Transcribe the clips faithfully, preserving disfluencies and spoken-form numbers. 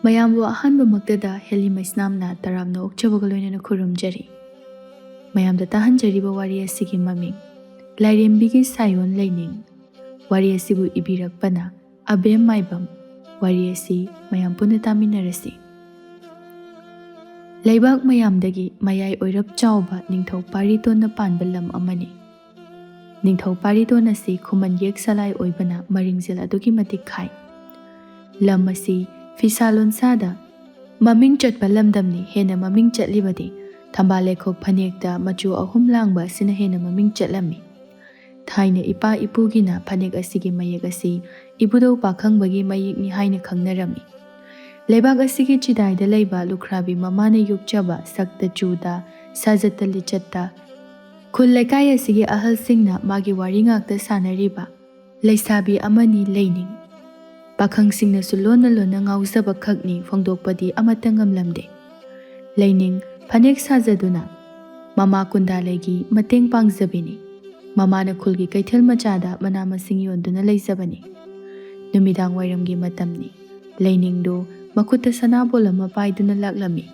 ꯃꯌꯥꯝꯕꯨ ꯑꯍꯥꯟꯕꯃꯛꯇꯗ ꯍꯦꯂꯤ ꯃꯩꯁꯅꯥꯝꯅ ꯇꯔꯥꯝꯅ ꯑꯣꯛꯆꯕꯒ ꯂꯣꯏꯅꯅ ꯈꯨꯔꯨꯝꯖꯔꯤ꯫ ꯃꯌꯥꯝꯗ ꯇꯥꯍꯟꯖꯔꯤꯕ ꯋꯥꯔꯤ ꯑꯁꯤꯒꯤ ꯃꯃꯤꯡ ꯂꯥꯏꯔꯦꯝꯕꯤꯒꯤ ꯁꯥꯌꯣꯟ ꯂꯩꯅꯤꯡ꯫ ꯋꯥꯔꯤ ꯑꯁꯤꯕꯨ ꯏꯕꯤꯔꯛꯄꯅ ꯑꯕꯦꯝ ꯃꯥꯏꯕꯝ꯫ ꯋꯥꯔꯤ ꯑꯁꯤ ꯃꯌꯥꯝ ꯄꯨꯟꯅ ꯇꯥꯃꯤꯟꯅꯔꯁꯤ꯫ ꯂꯩꯕꯥꯛ ꯃꯌꯥꯝꯗꯒꯤ ꯃꯌꯥꯏ ꯑꯣꯏꯔꯞ ꯆꯥꯎꯕ ꯅꯤꯡꯊꯧ ꯄꯥꯔꯤꯇꯣꯟꯅ ꯄꯥꯟꯕ ꯂꯝ ꯑꯃꯅꯤ꯫ ꯅꯤꯡꯊꯧ ꯄꯥꯔꯤꯇꯣꯟ ꯑꯁꯤ ꯈꯨꯃꯟ ꯌꯦꯛ ꯁꯂꯥꯏ ꯑꯣꯏꯕꯅ ꯃꯔꯤꯡꯖꯦꯜ ꯑꯗꯨꯛꯀꯤ ꯃꯇꯤꯛ ꯈꯥꯏ꯫ ꯂꯝ ꯑꯁꯤ ꯐꯤꯁꯥ ꯂꯣꯟꯁꯥꯗ ꯃꯃꯤꯡ ꯆꯠꯄ ꯂꯝꯗꯝꯅꯤ꯫ ꯍꯦꯟꯅ ꯃꯃꯤꯡ ꯆꯠꯂꯤꯕꯗꯤ ꯊꯝꯕꯥꯜ ꯂꯩꯈꯣꯛ ꯐꯅꯦꯛꯇ ꯃꯆꯨ ꯑꯍꯨꯝ ꯂꯥꯡꯕ ꯑꯁꯤꯅ ꯍꯦꯟꯅ ꯃꯃꯤꯡ ꯆꯠꯂꯝꯃꯤ꯫ ꯊꯥꯏꯅ ꯏꯄꯥ ꯏꯄꯨꯒꯤꯅ ꯐꯅꯦꯛ ꯑꯁꯤꯒꯤ ꯃꯌꯦꯛ ꯑꯁꯤ ꯏꯕꯨꯙꯧ ꯄꯥꯈꯪꯕꯒꯤ ꯃꯌꯦꯛꯅꯤ ꯍꯥꯏꯅ ꯈꯪꯅꯔꯝꯃꯤ꯫ ꯂꯩꯕꯥꯛ ꯑꯁꯤꯒꯤ ꯆꯤꯗꯥꯏꯗ ꯂꯩꯕ ꯂꯨꯈ꯭ꯔꯥꯕꯤ ꯃꯃꯥꯅ ꯌꯣꯛꯆꯕ ꯁꯛꯇ ꯆꯨꯗ, ꯁꯥꯖꯠꯇ ꯂꯤꯆꯠꯇ ꯈꯨꯜ ꯂꯩꯀꯥꯏ ꯑꯁꯤꯒꯤ ꯑꯍꯜꯁꯤꯡꯅ ꯃꯥꯒꯤ ꯋꯥꯔꯤ ꯉꯥꯛꯇ ꯁꯥꯟꯅꯔꯤꯕ ꯂꯩꯁꯥꯕꯤ ꯑꯃꯅꯤ ꯂꯩꯅꯤꯡ꯫ ꯄꯥꯈꯪꯁꯤꯡꯅꯁꯨ ꯂꯣꯟꯅ ꯂꯣꯟꯅ ꯉꯥꯎꯖꯕ ꯈꯛꯅꯤ, ꯐꯣꯡꯗꯣꯛꯄꯗꯤ ꯑꯃꯠꯇ ꯉꯝꯂꯝꯗꯦ꯫ ꯂꯩꯅꯤꯡ ꯐꯅꯦꯛ ꯁꯥꯖꯗꯨꯅ ꯃꯃꯥ ꯀꯨꯟꯗꯥꯂꯩꯒꯤ ꯃꯇꯦꯡ ꯄꯥꯡꯖꯕꯤꯅꯤ꯫ ꯃꯃꯥꯅ ꯈꯨꯜꯒꯤ ꯀꯩꯊꯦꯜ ꯃꯆꯥꯗ ꯃꯅꯥ ꯃꯁꯤꯡ ꯌꯣꯟꯗꯨꯅ ꯂꯩꯖꯕꯅꯤ꯫ ꯅꯨꯃꯤꯗꯥꯡ ꯋꯥꯏꯔꯝꯒꯤ ꯃꯇꯝꯅꯤ꯫ ꯂꯩꯅꯤꯡꯗꯨ ꯃꯈꯨꯠꯇ ꯁꯅꯥꯕꯣꯜ ꯑꯃ ꯄꯥꯏꯗꯨꯅ ꯂꯥꯛꯂꯝꯃꯤ꯫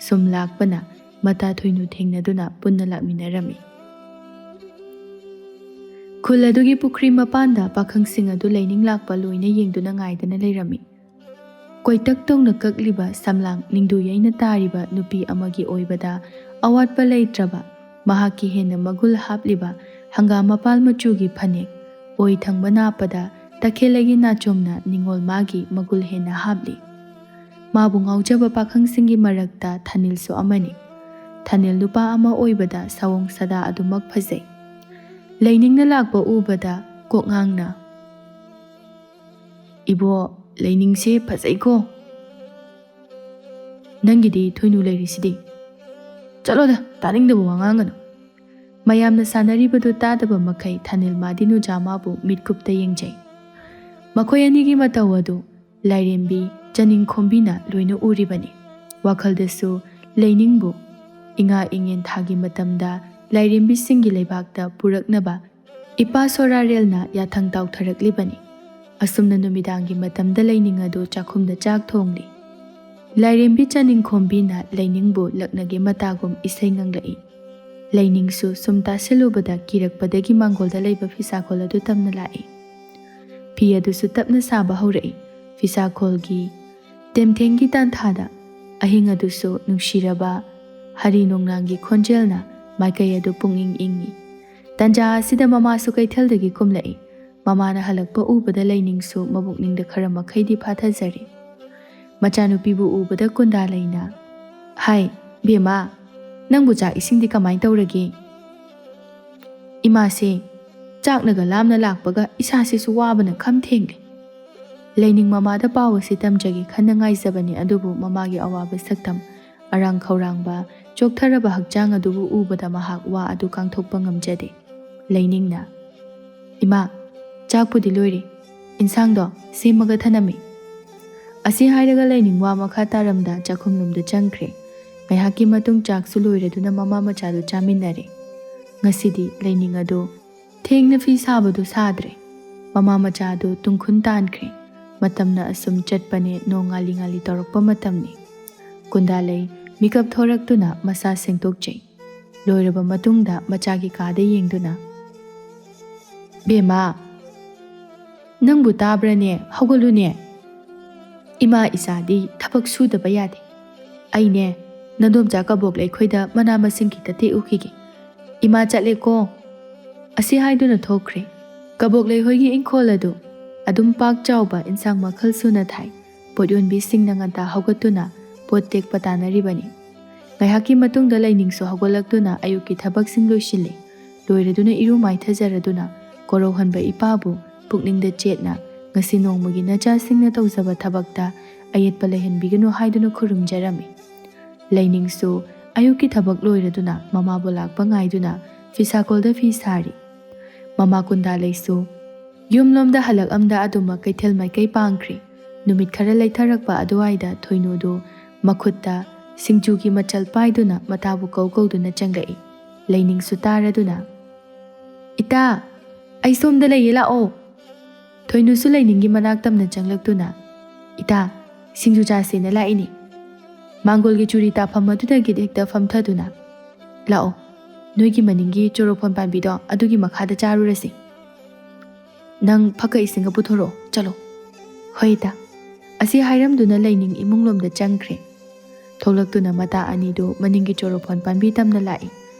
ꯁꯨꯝ ꯂꯥꯛꯄꯅ ꯃꯇꯥ ꯊꯣꯏꯅꯨ ꯊꯦꯡꯅꯗꯨꯅ ꯄꯨꯟꯅ ꯂꯥꯛꯃꯤꯟꯅꯔꯝꯃꯤ꯫ ꯈꯨꯜ ꯑꯗꯨꯒꯤ ꯄꯨꯈ꯭ꯔꯤ ꯃꯄꯥꯟꯗ ꯄꯥꯈꯪꯁꯤꯡ ꯑꯗꯨ ꯂꯩꯅꯤꯡ ꯂꯥꯛꯄ ꯂꯣꯏꯅ ꯌꯦꯡꯗꯨꯅ ꯉꯥꯏꯗꯅ ꯂꯩꯔꯝꯃꯤ꯫ ꯀꯣꯏꯇꯛ ꯇꯧꯅ ꯀꯛꯂꯤꯕ ꯁꯝꯂꯥꯡ ꯅꯤꯡꯗꯨ ꯌꯩꯅ ꯇꯥꯔꯤꯕ ꯅꯨꯄꯤ ꯑꯃꯒꯤ ꯑꯣꯏꯕꯗ ꯑꯋꯥꯠꯄ ꯂꯩꯇ꯭ꯔꯕ ꯃꯍꯥꯛꯀꯤ ꯍꯦꯟꯅ ꯃꯒꯨꯜ ꯍꯥꯞꯂꯤꯕ ꯍꯪꯒꯥꯝ ꯃꯄꯥꯜ ꯃꯆꯨꯒꯤ ꯐꯅꯦꯛ, ꯑꯣꯏ ꯊꯪꯕ ꯅꯥꯞꯄꯗ ꯇꯈꯦꯜꯂꯩꯒꯤ ꯅꯥꯆꯣꯝꯅ ꯅꯤꯉꯣꯜ ꯃꯥꯒꯤ ꯃꯒꯨꯜ ꯍꯦꯟꯅ ꯍꯥꯞꯂꯤ꯫ ꯃꯥꯕꯨ ꯉꯥꯎꯖꯕ ꯄꯥꯈꯪꯁꯤꯡꯒꯤ ꯃꯔꯛꯇ ꯊꯥꯅꯤꯜꯁꯨ ꯑꯃꯅꯤ꯫ ꯊꯥꯅꯤꯜ ꯅꯨꯄꯥ ꯑꯃ ꯑꯣꯏꯕꯗ ꯁꯑꯣꯡ ꯁꯥꯗꯥ ꯑꯗꯨꯃꯛ ꯐꯖꯩ꯫ ꯂꯩꯅꯤꯡꯅ ꯂꯥꯛꯄ ꯎꯕꯗ ꯀꯣꯛꯉꯥꯡꯅ, "ꯏꯕꯣ, ꯂꯩꯅꯤꯡꯁꯦ ꯐꯖꯩꯀꯣ꯫ ꯅꯪꯒꯤꯗꯤ ꯊꯣꯏꯅꯨ ꯂꯩꯔꯤꯁꯤꯗꯤ꯫ ꯆꯠꯂꯣꯗ, ꯇꯥꯅꯤꯡꯗꯕ ꯋꯥ ꯉꯥꯡꯒꯅꯨ꯫" ꯃꯌꯥꯝꯅ ꯁꯥꯟꯅꯔꯤꯕꯗꯨ ꯇꯥꯗꯕ ꯃꯈꯩ ꯊꯥꯅꯤꯜ ꯃꯥꯗꯤ ꯅꯨꯖꯥ ꯃꯥꯕꯨ ꯃꯤꯠꯀꯨꯞꯇ ꯌꯦꯡꯖꯩ꯫ ꯃꯈꯣꯏ ꯑꯅꯤꯒꯤ ꯃꯇꯧ ꯑꯗꯨ ꯂꯥꯏꯔꯦꯝꯕꯤ ꯆꯅꯤꯡꯈꯣꯝꯕꯤꯅ ꯂꯣꯏꯅ ꯎꯔꯤꯕꯅꯤ꯫ ꯋꯥꯈꯜꯗꯁꯨ ꯂꯩꯅꯤꯡꯕꯨ ꯏꯉꯥ ꯏꯉꯦꯟ ꯊꯥꯒꯤ ꯃꯇꯝꯗ ꯂꯥꯏꯔꯦꯝꯕꯤꯁꯤꯡꯒꯤ ꯂꯩꯕꯥꯛꯇ ꯄꯨꯔꯛꯅꯕ ꯏꯄꯥ ꯁꯣꯔꯥꯔꯦꯜꯅ ꯌꯥꯊꯪ ꯇꯥꯎꯊꯔꯛꯂꯤꯕꯅꯤ꯫ ꯑꯁꯨꯝꯅ ꯅꯨꯃꯤꯗꯥꯡꯒꯤ ꯃꯇꯝꯗ ꯂꯩꯅꯤꯡ ꯑꯗꯨ ꯆꯥꯛꯈꯨꯝꯗ ꯆꯥꯛ ꯊꯣꯡꯂꯤ꯫ ꯂꯥꯏꯔꯦꯝꯕꯤ ꯆꯥꯅꯤꯡꯈꯣꯝꯕꯤꯅ ꯂꯩꯅꯤꯡꯕꯨ ꯂꯛꯅꯒꯦ ꯃꯇꯥꯒꯨꯝ ꯏꯁꯩ ꯉꯪꯂꯛꯏ꯫ ꯂꯩꯅꯤꯡꯁꯨ ꯁꯨꯝ ꯇꯥꯁꯤꯜꯂꯨꯕꯗ ꯀꯤꯔꯛꯄꯗꯒꯤ ꯃꯥꯡꯒꯣꯜꯗ ꯂꯩꯕ ꯐꯤꯁꯥꯈꯣꯜ ꯑꯗꯨ ꯇꯝꯅ ꯂꯥꯛꯏ꯫ ꯐꯤ ꯑꯗꯨꯁꯨ ꯇꯞꯅ ꯁꯥꯕ ꯍꯧꯔꯛꯏ꯫ ꯐꯤꯁꯥꯈꯣꯜꯒꯤ ꯇꯦꯝꯊꯦꯡꯒꯤ ꯇꯥꯟꯊꯥꯗ ꯑꯍꯤꯡ ꯑꯗꯨꯁꯨ ꯅꯨꯡꯁꯤꯔꯕ ꯍꯔꯤ ꯅꯣꯡꯅꯥꯡꯒꯤ ꯈꯣꯟꯖꯦꯜꯅ ꯃꯥꯏꯀꯩ ꯑꯗꯨ ꯄꯨꯡꯏꯪ ꯏꯪꯏ꯫ ꯇꯟꯖꯥ ꯑꯁꯤꯗ ꯃꯃꯥꯁꯨ ꯀꯩꯊꯦꯜꯗꯒꯤ ꯀꯨꯝꯂꯛꯏ꯫ ꯃꯃꯥꯅ ꯍꯜꯂꯛꯄ ꯎꯕꯗ ꯂꯩꯅꯤꯡꯁꯨ ꯃꯕꯨꯛꯅꯤꯡꯗ ꯈꯔ ꯃꯈꯩꯗꯤ ꯐꯥꯊꯖꯔꯦ꯫ ꯃꯆꯥꯅꯨꯄꯤꯕꯨ ꯎꯕꯗ ꯀꯨꯟꯗꯥꯂꯩꯅ, "ꯍꯥꯏ, ꯕꯦꯝꯃ, ꯅꯪꯕꯨ ꯆꯥꯛ ꯏꯁꯤꯡꯗꯤ ꯀꯃꯥꯏ ꯇꯧꯔꯒꯦ?" "ꯏꯃꯥꯁꯦ, ꯆꯥꯛꯅꯒ ꯂꯥꯝꯅ ꯂꯥꯛꯄꯒ ꯏꯁꯥꯁꯤꯁꯨ ꯋꯥꯕꯅ ꯈꯝ ꯊꯦꯡꯂꯦ꯫" ꯂꯩꯅꯤꯡ ꯃꯃꯥꯗ ꯄꯥꯎ ꯑꯁꯤ ꯇꯝꯖꯒꯦ ꯈꯟꯅ ꯉꯥꯏꯖꯕꯅꯤ, ꯑꯗꯨꯕꯨ ꯃꯃꯥꯒꯤ ꯑꯋꯥꯕ ꯁꯛꯇꯝ, ꯑꯔꯥꯡ ꯈꯧꯔꯥꯡꯕ, ꯆꯣꯛꯊꯔꯕ ꯍꯛꯆꯥꯡ ꯑꯗꯨꯕꯨ ꯎꯕꯗ ꯃꯍꯥꯛ ꯋꯥ ꯑꯗꯨ ꯀꯥꯡꯊꯣꯛꯄ ꯉꯝꯖꯗꯦ꯫ ꯂꯩꯅꯤꯡꯅ, "ꯏꯃꯥ, ꯆꯥꯛꯄꯨꯗꯤ ꯂꯣꯏꯔꯦ, ꯏꯟꯁꯥꯡꯗꯣ ꯁꯦꯝꯃꯒ ꯊꯅꯝꯃꯤ꯫" ꯑꯁꯤ ꯍꯥꯏꯔꯒ ꯂꯩꯅꯤꯡ ꯋꯥ ꯃꯈꯥ ꯇꯥꯔꯝꯗ ꯆꯥꯛꯈꯨꯝꯂꯣꯝꯗ ꯆꯪꯈ꯭ꯔꯦ꯫ ꯉꯥꯏꯍꯥꯛꯀꯤ ꯃꯇꯨꯡ ꯆꯥꯛꯁꯨ ꯂꯣꯏꯔꯗꯨꯅ ꯃꯃꯥ ꯃꯆꯥꯗꯨ ꯆꯥꯃꯤꯟꯅꯔꯦ꯫ ꯉꯁꯤꯗꯤ ꯂꯩꯅꯤꯡ ꯑꯗꯨ ꯊꯦꯡꯅ ꯐꯤ ꯁꯥꯕꯗꯨ ꯁꯥꯗ꯭ꯔꯦ꯫ ꯃꯃꯥ ꯃꯆꯥꯗꯨ ꯇꯨꯡꯈꯨꯟ ꯇꯥꯟꯈ꯭ꯔꯦ꯫ ꯃꯇꯝꯅ ꯑꯁꯨꯝ ꯆꯠꯄꯅꯦ, ꯅꯣꯡ ꯉꯥꯂꯤ ꯉꯥꯂꯤ ꯇꯧꯔꯛꯄ ꯃꯇꯝꯅꯤ꯫ ꯀꯨꯟꯗꯥꯂꯩ ꯃꯤꯀꯞ ꯊꯣꯔꯛꯇꯨꯅ ꯃꯁꯥ ꯁꯦꯡꯗꯣꯛꯆꯩ꯫ ꯂꯣꯏꯔꯕ ꯃꯇꯨꯡꯗ ꯃꯆꯥꯒꯤ ꯀꯥꯗ ꯌꯦꯡꯗꯨꯅ, "ꯕꯦꯝꯃ, ꯅꯪꯕꯨ ꯇꯥꯕ꯭ꯔꯅꯦ? ꯍꯧꯒꯠꯂꯨꯅꯦ꯫ ꯏꯃꯥ ꯏꯆꯥꯗꯤ ꯊꯕꯛ ꯁꯨꯗꯕ ꯌꯥꯗꯦ꯫ ꯑꯩꯅꯦ, ꯅꯗꯣꯝꯆꯥ ꯀꯕꯣꯛ ꯂꯩꯈꯣꯏꯗ ꯃꯅꯥ ꯃꯁꯤꯡ ꯈꯤꯇ ꯇꯦꯛꯎꯈꯤꯒꯦ꯫ ꯏꯃꯥ ꯆꯠꯂꯦꯀꯣ꯫" ꯑꯁꯤ ꯍꯥꯏꯗꯨꯅ ꯊꯣꯛꯈ꯭ꯔꯦ꯫ ꯀꯕꯣꯛ ꯂꯩꯈꯣꯏꯒꯤ ꯏꯪꯈꯣꯜ ꯑꯗꯨ ꯑꯗꯨꯝ ꯄꯥꯛ ꯆꯥꯎꯕ, ꯏꯟꯁꯥꯡ ꯃꯈꯜ ꯁꯨꯅ ꯊꯥꯏ꯫ ꯄꯣꯠ ꯌꯣꯟꯕꯤꯁꯤꯡꯅ ꯉꯟꯇꯥ ꯍꯧꯒꯠꯇꯨꯅ ꯄꯣꯠ ꯇꯦꯛꯄ ꯇꯥꯅꯔꯤꯕꯅꯤ꯫ ꯉꯥꯏꯍꯥꯛꯀꯤ ꯃꯇꯨꯡꯗ ꯂꯩꯅꯤꯡꯁꯨ ꯍꯧꯒꯠꯂꯛꯇꯨꯅ ꯑꯌꯨꯛꯀꯤ ꯊꯕꯛꯁꯤꯡ ꯂꯣꯏꯁꯤꯜꯂꯤ꯫ ꯂꯣꯏꯔꯗꯨꯅ ꯏꯔꯨ ꯃꯥꯏꯊꯖꯔꯗꯨꯅ ꯀꯣꯔꯧꯍꯟꯕ ꯏꯄꯥꯕꯨ ꯄꯨꯛꯅꯤꯡꯗ ꯆꯦꯠꯅ ꯉꯁꯤ ꯅꯣꯡꯃꯒꯤ ꯅꯆꯥꯁꯤꯡꯅ ꯇꯧꯖꯕ ꯊꯕꯛꯇ ꯑꯌꯦꯠꯄ ꯂꯩꯍꯟꯕꯤꯒꯅꯨ ꯍꯥꯏꯗꯨꯅ ꯈꯨꯔꯨꯝꯖꯔꯝꯃꯤ꯫ ꯂꯩꯅꯤꯡꯁꯨ ꯑꯌꯨꯛꯀꯤ ꯊꯕꯛ ꯂꯣꯏꯔꯗꯨꯅ ꯃꯃꯥꯕꯨ ꯂꯥꯛꯄ ꯉꯥꯏꯗꯨꯅ ꯐꯤꯁꯥꯀꯣꯜꯗ ꯐꯤ ꯁꯥꯔꯤ꯫ ꯃꯃꯥ ꯀꯨꯟꯗꯥꯂꯩꯁꯨ ꯌꯨꯝꯂꯣꯝꯗ ꯍꯜꯂꯛꯑꯝꯗ ꯑꯗꯨꯃꯛ ꯀꯩꯊꯦꯜ ꯃꯥꯏꯀꯩ ꯄꯥꯡꯈ꯭ꯔꯦ꯫ ꯅꯨꯃꯤꯠ ꯈꯔ ꯂꯩꯊꯔꯛꯄ ꯑꯗꯨꯋꯥꯏꯗ ꯊꯣꯏꯅꯨꯗꯨ ꯃꯈꯨꯠꯇ ꯁꯤꯡꯖꯨꯒꯤ ꯃꯆꯜ ꯄꯥꯏꯗꯨꯅ ꯃꯇꯥꯕꯨ ꯀꯧ ꯀꯧꯗꯨꯅ ꯆꯪꯂꯛꯏ꯫ ꯂꯩꯅꯤꯡꯁꯨ ꯇꯥꯔꯗꯨꯅ, "ꯏꯇꯥ, ꯑꯩ ꯁꯣꯝꯗ ꯂꯩꯌꯦ, ꯂꯥꯛꯑꯣ꯫" ꯊꯣꯏꯅꯨꯁꯨ ꯂꯩꯅꯤꯡꯒꯤ ꯃꯅꯥꯛ ꯇꯝꯅ ꯆꯪꯂꯛꯇꯨꯅ, "ꯏꯇꯥ, ꯁꯤꯡꯖꯨ ꯆꯥꯁꯦꯅ ꯂꯥꯛꯏꯅꯤ꯫ ꯃꯥꯡꯒꯣꯜꯒꯤ ꯆꯨꯔꯤ ꯇꯥꯐꯝ ꯑꯗꯨꯗꯒꯤ ꯍꯦꯛꯇ ꯐꯝꯊꯗꯨꯅ, "ꯂꯥꯛꯑꯣ, ꯅꯣꯏꯒꯤ ꯃꯅꯤꯡꯒꯤ ꯆꯣꯔꯣꯐꯣꯟ ꯄꯥꯝꯕꯤꯗꯣ ꯑꯗꯨꯒꯤ ꯃꯈꯥꯗ ꯆꯥꯔꯨꯔꯁꯤ꯫ ꯅꯪ ꯐꯛꯀ ꯏꯁꯤꯡꯒ ꯄꯨꯊꯣꯔꯛꯑꯣ, ꯆꯠꯂꯣ꯫" "ꯍꯣꯏ ꯏꯇꯥ꯫" ꯑꯁꯤ ꯍꯥꯏꯔꯝꯗꯨꯅ ꯂꯩꯅꯤꯡ ꯏꯃꯨꯡꯂꯣꯝꯗ ꯆꯪꯈ꯭ꯔꯦ꯫ ꯊꯣꯛꯂꯛꯇꯨꯅ ꯃꯇꯥ ꯑꯅꯤꯗꯨ ꯃꯅꯤꯡꯒꯤ ꯆꯣꯔꯣꯐꯣꯟ ꯄꯥꯝꯕꯤ ꯇꯝꯅ ꯂꯥꯛꯏ꯫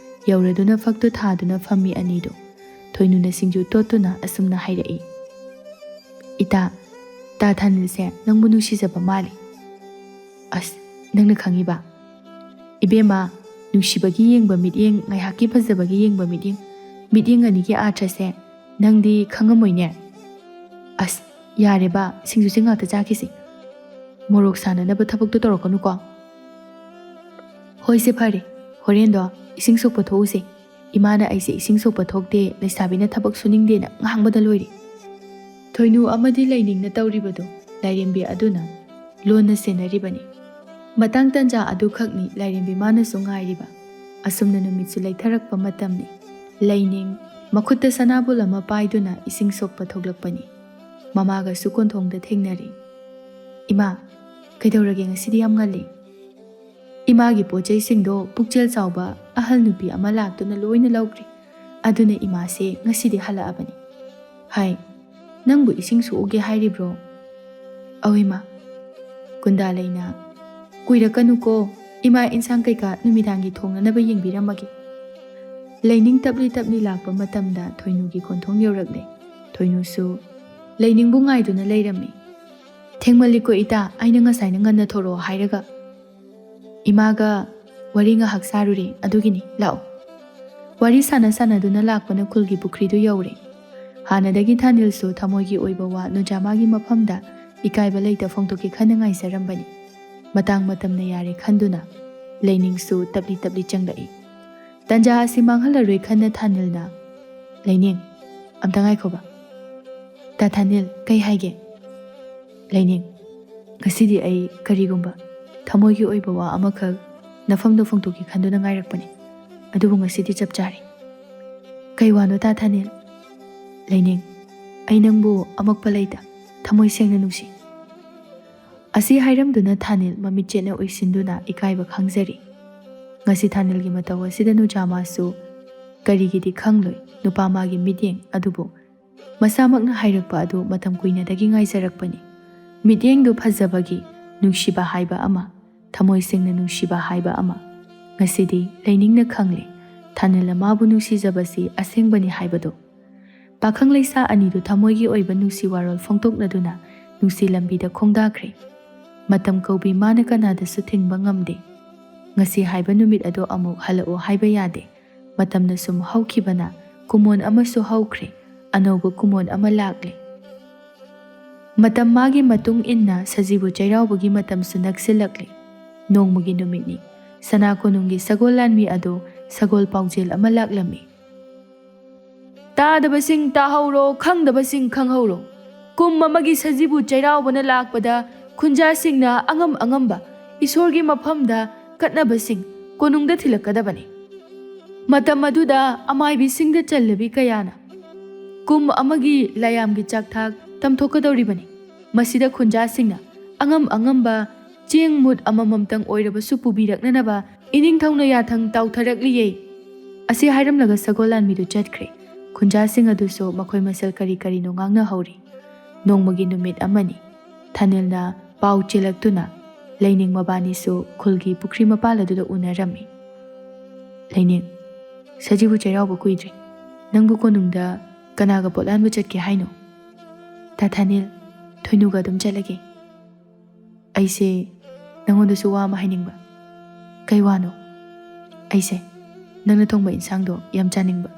ꯌꯧꯔꯗꯨꯅ ꯐꯛꯇꯨ ꯊꯥꯗꯨꯅ ꯐꯝꯃꯤ ꯑꯅꯤꯗꯨ꯫ ꯊꯣꯏꯅꯨꯅ ꯁꯤꯡꯖꯨ ꯇꯣꯠꯇꯨꯅ ꯑꯁꯨꯝꯅ ꯍꯥꯏꯔꯛꯏ, "ꯏꯇꯥ, ꯇꯥ ꯊꯥꯅꯤꯜꯁꯦ ꯅꯪꯕꯨ ꯅꯨꯡꯁꯤꯖꯕ ꯃꯥꯜꯂꯤ꯫" "ꯑꯁ, ꯅꯪꯅ ꯈꯪꯉꯤꯕ?" "ꯏꯕꯦꯝꯃ, ꯅꯨꯡꯁꯤꯕꯒꯤ ꯌꯦꯡꯕ ꯃꯤꯠꯌꯦꯡ, ꯉꯥꯏꯍꯥꯛꯀꯤ ꯐꯖꯕꯒꯤ ꯌꯦꯡꯕ ꯃꯤꯠꯌꯦꯡ, ꯃꯤꯠꯌꯦꯡ ꯑꯅꯤꯒꯤ ꯑꯥꯔꯊꯁꯦ ꯅꯪꯗꯤ ꯈꯪꯉꯝꯃꯣꯏꯅꯦ?" "ꯑꯁ, ꯌꯥꯔꯦꯕ, ꯁꯤꯡꯖꯨꯁꯦ ꯉꯥꯛꯇ ꯆꯥꯈꯤꯁꯤ꯫ ꯃꯣꯔꯣꯛ ꯁꯥꯅꯅꯕ ꯊꯕꯛꯇꯣ ꯇꯧꯔꯛꯀꯅꯨꯀꯣ꯫" "ꯍꯣꯏꯁꯦ, ꯐꯔꯦ, ꯍꯣꯔꯦꯟꯗꯣ ꯏꯁꯤꯡ ꯁꯣꯛꯄ ꯊꯣꯛꯎꯁꯦ꯫ ꯏꯃꯥꯅ ꯑꯩꯁꯦ ꯏꯁꯤꯡ ꯁꯣꯛꯄ ꯊꯣꯛꯇꯦ, ꯂꯩꯁꯥꯕꯤꯅ ꯊꯕꯛ ꯁꯨꯅꯤꯡꯗꯦꯅ ꯉꯥꯡꯕꯗ ꯂꯣꯏꯔꯦ꯫" ꯊꯣꯏꯅꯨ ꯑꯃꯗꯤ ꯂꯩꯅꯤꯡꯅ ꯇꯧꯔꯤꯕꯗꯨ ꯂꯥꯏꯔꯦꯝꯕꯤ ꯑꯗꯨꯅ ꯂꯣꯟꯅ ꯁꯦꯟꯅꯔꯤꯕꯅꯤ꯫ ꯃꯇꯥꯡ ꯇꯟꯖꯥ ꯑꯗꯨꯈꯛꯅꯤ ꯂꯥꯏꯔꯦꯝꯕꯤ ꯃꯥꯅꯁꯨ ꯉꯥꯏꯔꯤꯕ꯫ ꯑꯁꯨꯝꯅ ꯅꯨꯃꯤꯠꯁꯨ ꯂꯩꯊꯔꯛꯄ ꯃꯇꯝꯅꯤ꯫ ꯂꯩꯅꯤꯡ ꯃꯈꯨꯠꯇ ꯁꯅꯥꯕꯨꯜ ꯑꯃ ꯄꯥꯏꯗꯨꯅ ꯏꯁꯤꯡ ꯁꯣꯛꯄ ꯊꯣꯛꯂꯛꯄꯅꯤ꯫ ꯃꯃꯥꯒꯁꯨ ꯀꯣꯟꯊꯣꯡꯗ ꯊꯦꯡꯅꯔꯦ꯫ "ꯏꯃꯥ, ꯀꯩꯗꯧꯔꯒꯦ, ꯉꯁꯤꯗꯤ ꯌꯥꯝ ꯉꯜꯂꯤ?" "ꯏꯃꯥꯒꯤ ꯄꯣꯠ ꯆꯩꯁꯤꯡꯗꯣ ꯄꯨꯛꯆꯦꯜ ꯆꯥꯎꯕ ꯑꯍꯜ ꯅꯨꯄꯤ ꯑꯃ ꯂꯥꯛꯇꯨꯅ ꯂꯣꯏꯅ ꯂꯧꯈ꯭ꯔꯦ꯫ ꯑꯗꯨꯅ ꯏꯃꯥꯁꯦ ꯉꯁꯤꯗꯤ ꯍꯜꯂꯛꯑꯕꯅꯤ꯫" "ꯍꯥꯏ, ꯅꯪꯕꯨ ꯏꯁꯤꯡ ꯁꯣꯛꯎꯒꯦ ꯍꯥꯏꯔꯤꯕ꯭ꯔꯣ?" "ꯑꯧ ꯏꯃꯥ꯫" ꯀꯨꯟꯗꯥ ꯂꯩꯅ, "ꯀꯨꯏꯔꯛꯀꯅꯨꯀꯣ, ꯏꯃꯥ ꯏꯟꯁꯥꯡ ꯀꯩꯀꯥ ꯅꯨꯃꯤꯗꯥꯡꯒꯤ ꯊꯣꯡꯅꯅꯕ ꯌꯦꯡꯕꯤꯔꯝꯃꯒꯦ꯫" ꯂꯩꯅꯤꯡ ꯇꯞꯂꯤ ꯇꯞꯂꯤ ꯂꯥꯛꯄ ꯃꯇꯝꯗ ꯊꯣꯏꯅꯨꯒꯤ ꯀꯣꯟꯊꯣꯡ ꯌꯧꯔꯛꯂꯦ꯫ ꯊꯣꯏꯅꯨꯁꯨ ꯂꯩꯅꯤꯡꯕꯨ ꯉꯥꯏꯗꯨꯅ ꯂꯩꯔꯝꯃꯤ꯫ "ꯊꯦꯡꯃꯜꯂꯤꯀꯣ ꯏꯇꯥ, ꯑꯩꯅ ꯉꯁꯥꯏꯅ ꯉꯟꯅ ꯊꯣꯔꯛꯑꯣ ꯍꯥꯏꯔꯒ꯫" "ꯏꯃꯥꯒ ꯋꯥꯔꯤ ꯉꯥꯏꯍꯥꯛ ꯁꯥꯔꯨꯔꯦ, ꯑꯗꯨꯒꯤꯅꯤ, ꯂꯥꯛꯑꯣ꯫" ꯋꯥꯔꯤ ꯁꯥꯟꯅ ꯁꯥꯟꯅꯗꯨꯅ ꯂꯥꯛꯄꯅ ꯈꯨꯜꯒꯤ ꯄꯨꯈ꯭ꯔꯤꯗꯨ ꯌꯧꯔꯦ꯫ ꯍꯥꯟꯅꯗꯒꯤ ꯊꯥꯅꯤꯜꯁꯨ ꯊꯃꯣꯏꯒꯤ ꯑꯣꯏꯕ ꯋꯥ ꯅꯨꯖꯥꯃꯥꯒꯤ ꯃꯐꯝꯗ ꯏꯀꯥꯏꯕ ꯂꯩꯇ ꯐꯣꯡꯗꯣꯛꯀꯦ ꯈꯟꯅ ꯉꯥꯏꯖꯔꯝꯕꯅꯤ꯫ ꯃꯇꯥꯡ ꯃꯇꯝꯅ ꯌꯥꯔꯦ ꯈꯟꯗꯨꯅ ꯂꯩꯅꯤꯡꯁꯨ ꯇꯞꯂꯤ ꯇꯞꯂꯤ ꯆꯪꯂꯛꯏ꯫ ꯇꯟꯖꯥ ꯑꯁꯤ ꯃꯥꯡꯍꯜꯂꯔꯣꯏ ꯈꯟꯅ ꯊꯥꯅꯤꯜꯅ, "ꯂꯩꯅꯤꯡ, ꯑꯝꯇ ꯉꯥꯏꯈꯣꯕ꯫" "ꯇꯥ ꯊꯥꯅꯤꯜ, ꯀꯩ ꯍꯥꯏꯒꯦ?" "ꯂꯩꯅꯤꯡ, ꯉꯁꯤꯗꯤ ꯑꯩ ꯀꯔꯤꯒꯨꯝꯕ ꯊꯃꯣꯏꯒꯤ ꯑꯣꯏꯕ ꯋꯥ ꯑꯃꯈꯛ ꯅꯐꯝꯗ ꯐꯣꯡꯗꯣꯛꯀꯦ ꯈꯟꯗꯨꯅ ꯉꯥꯏꯔꯛꯄꯅꯤ꯫ ꯑꯗꯨꯕꯨ ꯉꯁꯤꯗꯤ ꯆꯞ ꯆꯥꯔꯦ꯫" "ꯀꯩ ꯋꯥꯅꯣ ꯇꯥ ꯊꯥꯅꯤꯜ?" "ꯂꯩꯅꯤꯡ, ꯑꯩ ꯅꯪꯕꯨ ꯑꯃꯛꯄ ꯂꯩꯇ ꯊꯃꯣꯏ ꯁꯦꯡꯅ ꯅꯨꯡꯁꯤ꯫" ꯑꯁꯤ ꯍꯥꯏꯔꯝꯗꯨꯅ ꯊꯥꯅꯤꯜ ꯃꯃꯤꯠ ꯆꯦꯠꯅ ꯎꯏꯁꯤꯟꯗꯨꯅ ꯏꯀꯥꯏꯕ ꯈꯪꯖꯔꯤ꯫ ꯉꯁꯤ ꯊꯥꯅꯤꯜꯒꯤ ꯃꯇꯧ ꯑꯁꯤꯗ ꯅꯨꯖꯥꯃꯥꯁꯨ ꯀꯔꯤꯒꯤꯗꯤ ꯈꯪꯂꯣꯏ, ꯅꯨꯄꯥ ꯃꯥꯒꯤ ꯃꯤꯠꯌꯦꯡ ꯑꯗꯨꯕꯨ ꯃꯁꯥꯃꯛꯅ ꯍꯥꯏꯔꯛꯄ ꯑꯗꯨ ꯃꯇꯝ ꯀꯨꯏꯅꯗꯒꯤ ꯉꯥꯏꯖꯔꯛꯄꯅꯤ꯫ ꯃꯤꯠꯌꯦꯡꯗꯨ ꯐꯖꯕꯒꯤ ꯅꯨꯡꯁꯤꯕ ꯍꯥꯏꯕ ꯑꯃ, ꯊꯃꯣꯏ ꯁꯦꯡꯅ ꯅꯨꯡꯁꯤꯕ ꯍꯥꯏꯕ ꯑꯃ꯫ ꯉꯁꯤꯗꯤ ꯂꯩꯅꯤꯡꯅ ꯈꯪꯂꯦ, ꯊꯥꯅꯤꯜꯅ ꯃꯥꯕꯨ ꯅꯨꯡꯁꯤꯖꯕꯁꯤ ꯑꯁꯦꯡꯕꯅꯤ ꯍꯥꯏꯕꯗꯨ꯫ ꯄꯥꯈꯪ ꯂꯩꯁꯥ ꯑꯅꯤꯗꯨ ꯊꯃꯣꯏꯒꯤ ꯑꯣꯏꯕ ꯅꯨꯡꯁꯤ ꯋꯥꯔꯣꯜ ꯐꯣꯡꯗꯣꯛꯅꯗꯨꯅ ꯅꯨꯡꯁꯤ ꯂꯝꯕꯤꯗ ꯈꯣꯡꯗꯥꯈ꯭ꯔꯦ꯫ ꯃꯇꯝ ꯀꯧꯕꯤ ꯃꯥꯅ ꯀꯅꯥꯗꯁꯨ ꯊꯤꯡꯕ ꯉꯝꯗꯦ꯫ ꯉꯁꯤ ꯍꯥꯏꯕ ꯅꯨꯃꯤꯠ ꯑꯗꯣ ꯑꯃꯨꯛ ꯍꯜꯂꯛꯑꯣ ꯍꯥꯏꯕ ꯌꯥꯗꯦ꯫ ꯃꯇꯝꯅ ꯁꯨꯝ ꯍꯧꯈꯤꯕꯅ ꯀꯨꯃꯣꯟ ꯑꯃꯁꯨ ꯍꯧꯈ꯭ꯔꯦ, ꯑꯅꯧꯕ ꯀꯨꯃꯣꯟ ꯑꯃ ꯂꯥꯛꯂꯦ꯫ ꯃꯇꯝ ꯃꯥꯒꯤ ꯃꯇꯨꯡ ꯏꯟꯅ ꯁꯖꯤꯕꯨ ꯆꯩꯔꯥꯎꯕꯒꯤ ꯃꯇꯝꯁꯨ ꯅꯛꯁꯤꯜꯂꯛꯂꯦ꯫ ꯅꯣꯡꯃꯒꯤ ꯅꯨꯃꯤꯠꯅꯤ꯫ ꯁꯅꯥ ꯀꯣꯅꯨꯡꯒꯤ ꯁꯒꯣꯜ ꯂꯥꯟꯃꯤ ꯑꯗꯣ ꯁꯒꯣꯜ ꯄꯥꯎꯖꯦꯜ ꯑꯃ ꯂꯥꯛꯂꯝꯃꯤ꯫ "ꯇꯥꯗꯕꯁꯤꯡ ꯇꯥꯍꯧꯔꯣ, ꯈꯪꯗꯕꯁꯤꯡ ꯈꯪꯍꯧꯔꯣ꯫ ꯀꯨꯝ ꯑꯃꯒꯤ ꯁꯖꯤꯕꯨ ꯆꯩꯔꯥꯎꯕꯅ ꯂꯥꯛꯄꯗ ꯈꯨꯟꯖꯥꯁꯤꯡꯅ ꯑꯉꯝ ꯑꯉꯝꯕ ꯏꯁꯣꯔꯒꯤ ꯃꯐꯝꯗ ꯀꯠꯅꯕꯁꯤꯡ ꯀꯣꯅꯨꯡꯗ ꯊꯤꯜꯂꯛꯀꯗꯕꯅꯤ꯫ ꯃꯇꯝ ꯑꯗꯨꯗ ꯑꯃꯥꯏꯕꯤꯁꯤꯡꯗ ꯆꯜꯂꯕꯤ ꯀꯌꯥꯅ ꯀꯨꯝ ꯑꯃꯒꯤ ꯂꯥꯌꯥꯝꯒꯤ ꯆꯥꯛꯊꯥꯛ ꯇꯝꯊꯣꯛꯀꯗꯧꯔꯤꯕꯅꯤ꯫ ꯃꯁꯤꯗ ꯈꯨꯟꯖꯥꯁꯤꯡꯅ ꯑꯉꯝ ꯑꯉꯝꯕ ꯆꯦꯡ ꯃꯨꯠ ꯑꯃꯃꯝꯇꯪ ꯑꯣꯏꯔꯕꯁꯨ ꯄꯨꯕꯤꯔꯛꯅꯅꯕ ꯏꯅꯤꯡꯊꯧꯅ ꯌꯥꯊꯪ ꯇꯥꯎꯊꯔꯛꯂꯤꯌꯦ"꯫ ꯑꯁꯤ ꯍꯥꯏꯔꯝꯂꯒ ꯁꯒꯣꯜ ꯂꯥꯟꯃꯤꯗꯨ ꯆꯠꯈ꯭ꯔꯦ꯫ ꯈꯨꯟꯖꯥꯁꯤꯡ ꯑꯗꯨꯁꯨ ꯃꯈꯣꯏ ꯃꯁꯦꯜ ꯀꯔꯤ ꯀꯔꯤꯅꯣ ꯉꯥꯡꯅꯍꯧꯔꯤ꯫ ꯅꯣꯡꯃꯒꯤ ꯅꯨꯃꯤꯠ ꯑꯃꯅꯤ꯫ ꯊꯥꯅꯤꯜꯅ ꯄꯥꯎ ꯆꯦꯜꯂꯛꯇꯨꯅ ꯂꯩꯅꯤꯡ ꯃꯕꯥꯅꯤꯁꯨ ꯈꯨꯜꯒꯤ ꯄꯨꯈ꯭ꯔꯤ ꯃꯄꯥꯜ ꯑꯗꯨꯗ ꯎꯅꯔꯝꯃꯤ꯫ "ꯂꯩꯅꯤꯡ, ꯁꯖꯤꯕꯨ ꯆꯩꯔꯥꯎꯕ ꯀꯨꯏꯗ꯭ꯔꯦ꯫ ꯅꯪꯕꯨ ꯀꯣꯅꯨꯡꯗ ꯀꯅꯥꯒ ꯄꯣꯠꯂꯥꯟꯕ ꯆꯠꯀꯦ ꯍꯥꯏꯅꯣ?" "ꯇꯥ ꯊꯥꯅꯤꯜ, ꯊꯣꯏꯅꯨꯒ ꯑꯗꯨꯝ ꯆꯠꯂꯒꯦ꯫ ꯑꯩꯁꯦ ꯅꯪꯉꯣꯟꯗꯁꯨ ꯋꯥ ꯑꯃ ꯍꯥꯏꯅꯤꯡꯕ"꯫ "ꯀꯩ ꯋꯥꯅꯣ?" "ꯑꯩꯁꯦ ꯅꯪꯅ ꯊꯣꯡꯕ ꯏꯟꯁꯥꯡꯗꯣ ꯌꯥꯝ ꯆꯥꯅꯤꯡꯕ꯫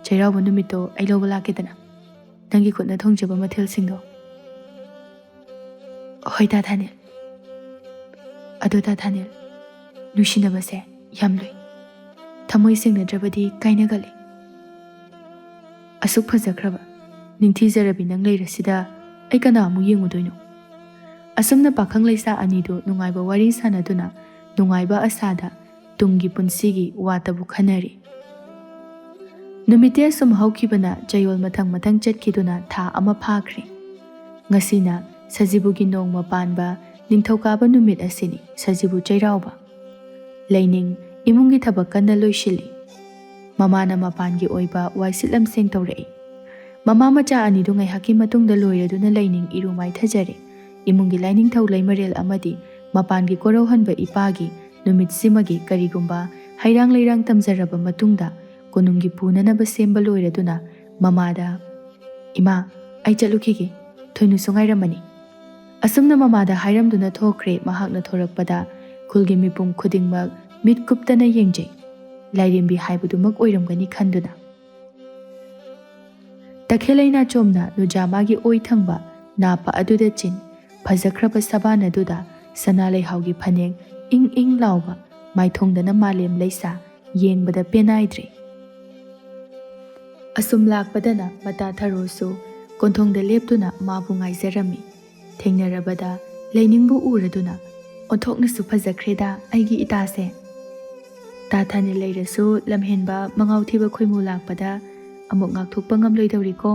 ꯆꯩꯔꯥꯎꯕ ꯅꯨꯃꯤꯠꯇꯣ ꯑꯩ ꯂꯧꯕ ꯂꯥꯛꯀꯦꯗꯅ, ꯅꯪꯒꯤ ꯈꯨꯠꯅ ꯊꯣꯡꯖꯕ ꯃꯊꯦꯜꯁꯤꯡꯗꯣ"꯫ "ꯍꯣꯏ ꯇꯥ ꯊꯥꯅꯤꯜ꯫ ꯑꯗꯣ ꯇꯥ ꯊꯥꯅꯤꯜ, ꯅꯨꯡꯁꯤꯅꯕꯁꯦ ꯌꯥꯝ ꯂꯨꯏ꯫ ꯊꯃꯣꯏ ꯁꯦꯡꯅꯗ꯭ꯔꯕꯗꯤ ꯀꯥꯏꯅꯒꯜꯂꯤ꯫ ꯑꯁꯨꯛ ꯐꯖꯈ꯭ꯔꯕ, ꯅꯤꯡꯊꯤꯖꯔꯕꯤ ꯅꯪ ꯂꯩꯔꯁꯤꯗ ꯑꯩ ꯀꯅꯥ ꯑꯃꯨꯛ ꯌꯦꯡꯉꯨꯗꯣꯏꯅꯣ?" ꯑꯁꯨꯝꯅ ꯄꯥꯈꯪ ꯂꯩꯁꯥ ꯑꯅꯤꯗꯨ ꯅꯨꯡꯉꯥꯏꯕ ꯋꯥꯔꯤ ꯁꯥꯟꯅꯗꯨꯅ ꯅꯨꯡꯉꯥꯏꯕ ꯑꯁꯥꯗ ꯇꯨꯡꯒꯤ ꯄꯨꯟꯁꯤꯒꯤ ꯋꯥꯇꯕꯨ ꯈꯟꯅꯔꯤ꯫ ꯅꯨꯃꯤꯠꯇꯤ ꯑꯁꯨꯝ ꯍꯧꯈꯤꯕꯅ ꯆꯌꯣꯜ ꯃꯊꯪ ꯃꯊꯪ ꯆꯠꯈꯤꯗꯨꯅ ꯊꯥ ꯑꯃ ꯐꯥꯈ꯭ꯔꯦ꯫ ꯉꯁꯤꯅ ꯁꯖꯤꯕꯨꯒꯤ ꯅꯣꯡꯃ ꯄꯥꯟꯕ ꯅꯤꯡꯊꯧꯀꯥꯕ ꯅꯨꯃꯤꯠ ꯑꯁꯤꯅꯤ, ꯁꯖꯤꯕꯨ ꯆꯩꯔꯥꯎꯕ꯫ ꯂꯩꯅꯤꯡ ꯏꯃꯨꯡꯒꯤ ꯊꯕꯛ ꯀꯟꯅ ꯂꯣꯏꯁꯤꯜꯂꯤ꯫ ꯃꯃꯥꯅ ꯃꯄꯥꯟꯒꯤ ꯑꯣꯏꯕ ꯋꯥꯏꯁꯤꯠꯂꯝ ꯁꯦꯡꯗꯧꯔꯛꯏ꯫ ꯃꯃꯥ ꯃꯆꯥ ꯑꯅꯤꯗꯨ ꯉꯥꯏꯍꯥꯛꯀꯤ ꯃꯇꯨꯡꯗ ꯂꯣꯏꯔꯗꯨꯅ ꯂꯩꯅꯤꯡ ꯏꯔꯨ ꯃꯥꯏꯊꯖꯔꯦ꯫ ꯏꯃꯨꯡꯒꯤ ꯂꯥꯏꯅꯤꯡꯊꯧ ꯂꯩꯃꯔꯦꯜ ꯑꯃꯗꯤ ꯃꯄꯥꯟꯒꯤ ꯀꯣꯔꯧꯍꯟꯕ ꯏꯄꯥꯒꯤ ꯅꯨꯃꯤꯠꯁꯤꯃꯒꯤ ꯀꯔꯤꯒꯨꯝꯕ ꯍꯩꯔꯥꯡ ꯂꯩꯔꯥꯡ ꯇꯝꯖꯔꯕ ꯃꯇꯨꯡꯗ ꯀꯣꯅꯨꯡꯒꯤ ꯄꯨꯅꯅꯕ ꯁꯦꯝꯕ ꯂꯣꯏꯔꯗꯨꯅ ꯃꯃꯥꯗ, "ꯏꯃꯥ, ꯑꯩ ꯆꯠꯂꯨꯈꯤꯒꯦ, ꯊꯣꯏꯅꯨꯁꯨ ꯉꯥꯏꯔꯝꯃꯅꯤ"꯫ ꯑꯁꯨꯝꯅ ꯃꯃꯥꯗ ꯍꯥꯏꯔꯝꯗꯨꯅ ꯊꯣꯛꯈ꯭ꯔꯦ꯫ ꯃꯍꯥꯛꯅ ꯊꯣꯔꯛꯄꯗ ꯈꯨꯜꯒꯤ ꯃꯤꯄꯨꯝ ꯈꯨꯗꯤꯡꯃꯛ ꯃꯤꯠ ꯀꯨꯞꯇꯅ ꯌꯦꯡꯖꯩ꯫ ꯂꯥꯏꯔꯦꯝꯕꯤ ꯍꯥꯏꯕꯗꯨꯃꯛ ꯑꯣꯏꯔꯝꯒꯅꯤ ꯈꯟꯗꯨꯅ꯫ ꯇꯈꯦꯜ ꯂꯩꯅꯥꯆꯣꯝꯅ ꯅꯨꯖꯥꯃꯥꯒꯤ ꯑꯣꯏ ꯊꯪꯕ ꯅꯥꯄ ꯑꯗꯨꯗ ꯆꯤꯟ, ꯐꯖꯈ꯭ꯔꯕ ꯁꯕꯥꯟ ꯑꯗꯨꯗ ꯁꯅꯥ ꯂꯩꯍꯥꯎꯒꯤ ꯐꯅꯦꯛ ꯏꯪ ꯏꯪ ꯂꯥꯎꯕ, ꯃꯥꯏꯊꯣꯡꯗꯅ ꯃꯥꯂꯦꯝ ꯂꯩꯁꯥ, ꯌꯦꯡꯕꯗ ꯄꯦꯟꯅꯥꯏꯗ꯭ꯔꯦ꯫ ꯑꯁꯨꯝ ꯂꯥꯛꯄꯗꯅ ꯃꯇꯥ ꯊꯔꯣꯁꯨ ꯀꯣꯟꯊꯣꯡꯗ ꯂꯦꯞꯇꯨꯅ ꯃꯥꯕꯨ ꯉꯥꯏꯖꯔꯝꯃꯤ꯫ ꯊꯦꯡꯅꯔꯕꯗ ꯂꯩꯅꯤꯡꯕꯨ ꯎꯔꯗꯨꯅ, "ꯑꯣꯟꯊꯣꯛꯅꯁꯨ ꯐꯖꯈ꯭ꯔꯦꯗ ꯑꯩꯒꯤ ꯏꯇꯥꯁꯦ꯫ ꯇꯥ ꯊꯥꯅꯤꯜ ꯂꯩꯔꯁꯨ ꯂꯝꯍꯦꯟꯕ ꯃꯉꯥꯎ ꯊꯤꯕ ꯈꯣꯏꯃꯨ ꯂꯥꯛꯄꯗ ꯑꯃꯨꯛ ꯉꯥꯛꯊꯣꯛꯄ ꯉꯝꯂꯣꯏꯗꯧꯔꯤꯀꯣ"꯫